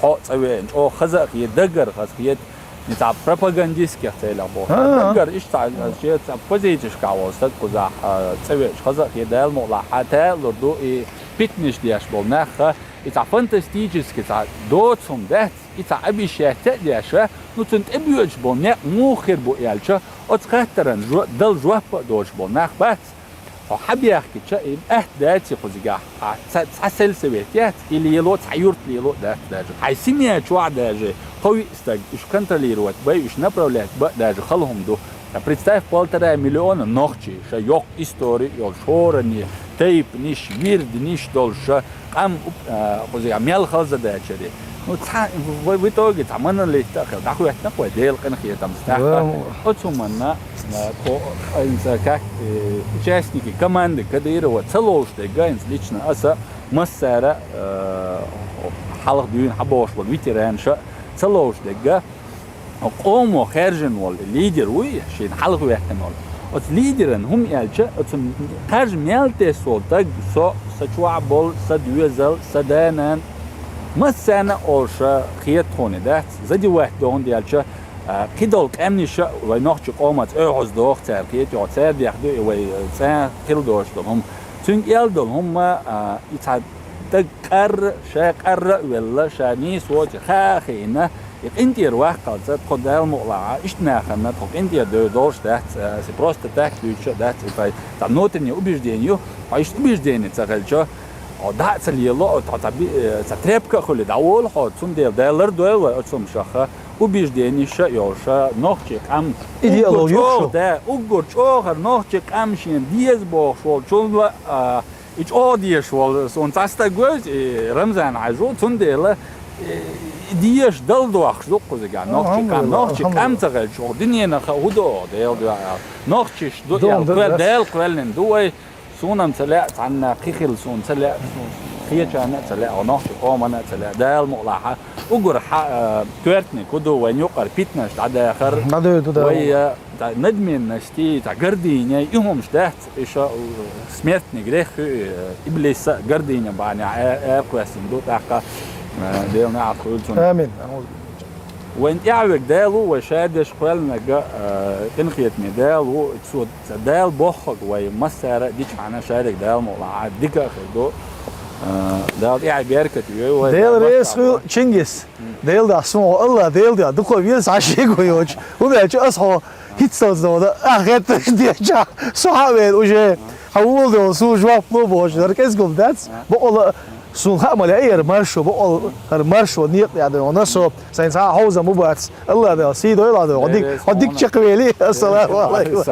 хьо а цӀа веана, чӀогӀа хаза а хета, даггара хаза хета, и цхьа пропагандистских целях боху. А-а. Даггара иштта цхьа, шен цхьа позицешкахь волу стаг кхузахь, э, цӀа веача хаза а хета, Дала мукъалахь, хьан талур ду и питанаш деш болу нах, и цхьа фантастически цхьа доцу хӀума дац, и цхьа обещать а деш, ну, цунна тӀебоьдуш болу некъ муха хир бу аьлча, оцу хаттаран жо-, дала жоп а доцуш болу нах бац. Хьо хьабаьхкича, и атта дац кхузигахь, а, ца-, цхьа сельсовет яц, и лело, цхьа юрт лело дац даже. Хьайн семья чохь даже, кхо-виъ стаг, уьш контролировать бай, уьш направлять ба даже хала хӀума ду. А представь, полтора миллиона нохчий, ша йоккха истори йолуш, хӀоранна, тайпанаш, вирданаш долуш, ша къам, а, кхузигахь мел хаза дачаре. Ну, цхьа, в, в итоге цхьа монолит а хила, дӀахӀоьттина вай Делан къинхетамца тӀаккха. Оцу хӀуманна, а, тхо, хӀинца как, э, участники команды Кадырова ца ловш дерг, хӀинца лично аса массара, э, хьалха дуьйна хьабогӀуш болу ветеранша ца ловш дерг, къомо хаьржина волу лидер вуй, шена хьалха веттина волу. Оцу лидеран хӀума аьлча, оцу кхаржа мел тесна волу стаг, со, сан чохь болу, сан доьзал, сан да-нана, массарна а олуш хета тхуна дац, задевать дохуна делча, а, кхидолу къаьмнаш а вай нохчи къомаца оьгӀаз доху цара, кхетий хьо, цара дехна ду и вай цӀа хила доцуш долу хӀума. Цуьнга эл долу хӀума, а, и цхьа стаг къарра, ша къарра а велла, ша нийса воций хаа а хиъна, и къинтӀера ваккхалца, тхо Дала мукъалахь, иштта нахана тхо къинтӀера девр долуш дац, а, аса просто так дуьйцуш а дац, и пай, цхьа внутреннее убеждение ю, хьо иштта убеждение ца хилча, хьо дӀа а ца лело, хьо цхьа би-, э, цхьа тряпка а хуьлий дӀаволу хьо, цундела Дала лардойла вай оцу хӀумашах, убежденеш а йолуш, нохчи къам, идеологи уггар чӀогӀа, да, уггар чӀогӀара нохчи къам шена деза бохуш волчунна, а, и чӀогӀа дезаш волу суна цхьа стаг вевза, и Рамзан-Хьаьжа ву, цундела, и, и дезаш дала дохуш ду кхузигахь нохчи къам. Нохчи къам ца хилча, хӀокху дуьненах хӀун до, Делан дуьхьа аьлла? Нохчаш ду аьлла, кхоьл-, Дала кхоьллина ду вай. Суна-м ца лаьа, цхьанна кхин хилла суна ца лаьа, кхечарна а ца лаьа, нохчи къомана а ца лаьа, Дала мукъалахь, уггар хьа-, а, коьртаниг хӀун ду, вайн юкъара питанаш дӀадахар, дӀадоьду, да, вай, а, цхьа надменность, цхьа гордыня, и хӀумаш дац, и ша, а, смертный грех ю, а, иблиса а гордыня бахьанехь а, а, кхоьссина ду тӀаккха, а, Делан неӀалт хуьлда цунна. Амин. Вайн тӀаьхьавега Дала ву, вай шадерш кхоьллинарг а, а, къинхетаме Дала ву, цо Дала боххург вай массара а дичахьана шадерг Дала мукъалахь дика а хир ду. А, Дала тӀаьхье беркат йойла вай. Дела реза хуьлда, Чингис. Дела дахь суна хьо Алла, Дела дахь дукха веза хьан шега йоцуш. ХӀунда аьлча ас хьо хӀинццалц дона, ахь гӀетташ дечахь, со хьан а вен уже. Хьан вула дела, суна жоп ло бохуш, хӀара кӀезгал дац. Бакъала, суна хаа ма лаьа хӀара маршо, бакъала, хӀара маршо некъа тӀехь дона со. Сайн цхьа а хьовзам бу бац. Алла Дала сий дойла хьан дойла. Хьо дик, хьо дика чекхвели. Ассаламу алайкум.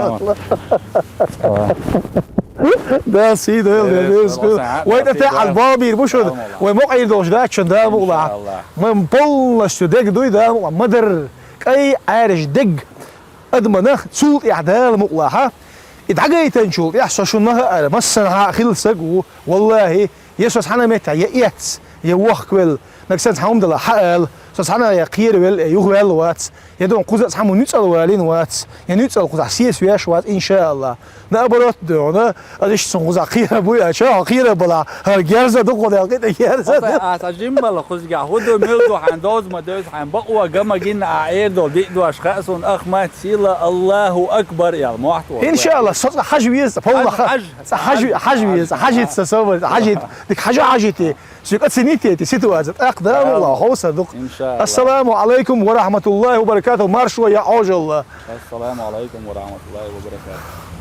Да, сий дойла, Дела реза хуьлда. Вай тӀе тӀе хьан бал бийр бу шуна. Вай мукъайр долуш дац шуна Дала мукъалахь. Вайн полностью дег дуй Дала мукъалахь. Ма-дарра, кӀай Ӏаьржа дег. Адамана цул тӀаьхьа Дала мукъалахь. И дӀагайтанчул тӀаьхьа со шуна хаар, массанхьа а хилла саг ву, валлахӀи, я со цхьана меттехь я эцна, я вохкавелла, нагахь санна цхьа хӀума дала хьаала, со цхьана я кхеравелла, я юхаваьлла вац, я дуьнен кхуза а цхьаммо нуьцкъала валийна вац, я нуьцкъала кхузахь сеца веш вац, иншааллахӀ. Наоборот, дуьхьал, аса иштта цунна кхузахь кхера буй, а чохь кхера балахь, хӀара герза ду кху Дала кхин тӀе герза. Аса, аса жиммала кхузигахь хӀун ду, мила ду, хьайн доза ма девза, хьайн бакъо ган ма гина, ахь эр долу диъ дош хаьа суна, ахмат, сила, Аллаху акбар, ял, мохь тхо. ИншааллахӀ, со цкъа хьажа веза, поллаха. Хьажа, хьажа, хьажа веза, хьажийта сан собар, хьажийта. Дика хьажа, хьажийта. Соьга оцените эти ситуация. ТӀаккха Дала мукъалахь хьовсур ду-кх. Иншааллахь. Ассаламу алайкум ва рахматуллахи ва баракатух. Маршо я Ӏожалла. Ассаламу алайкум ва рахматуллахи ва баракатух.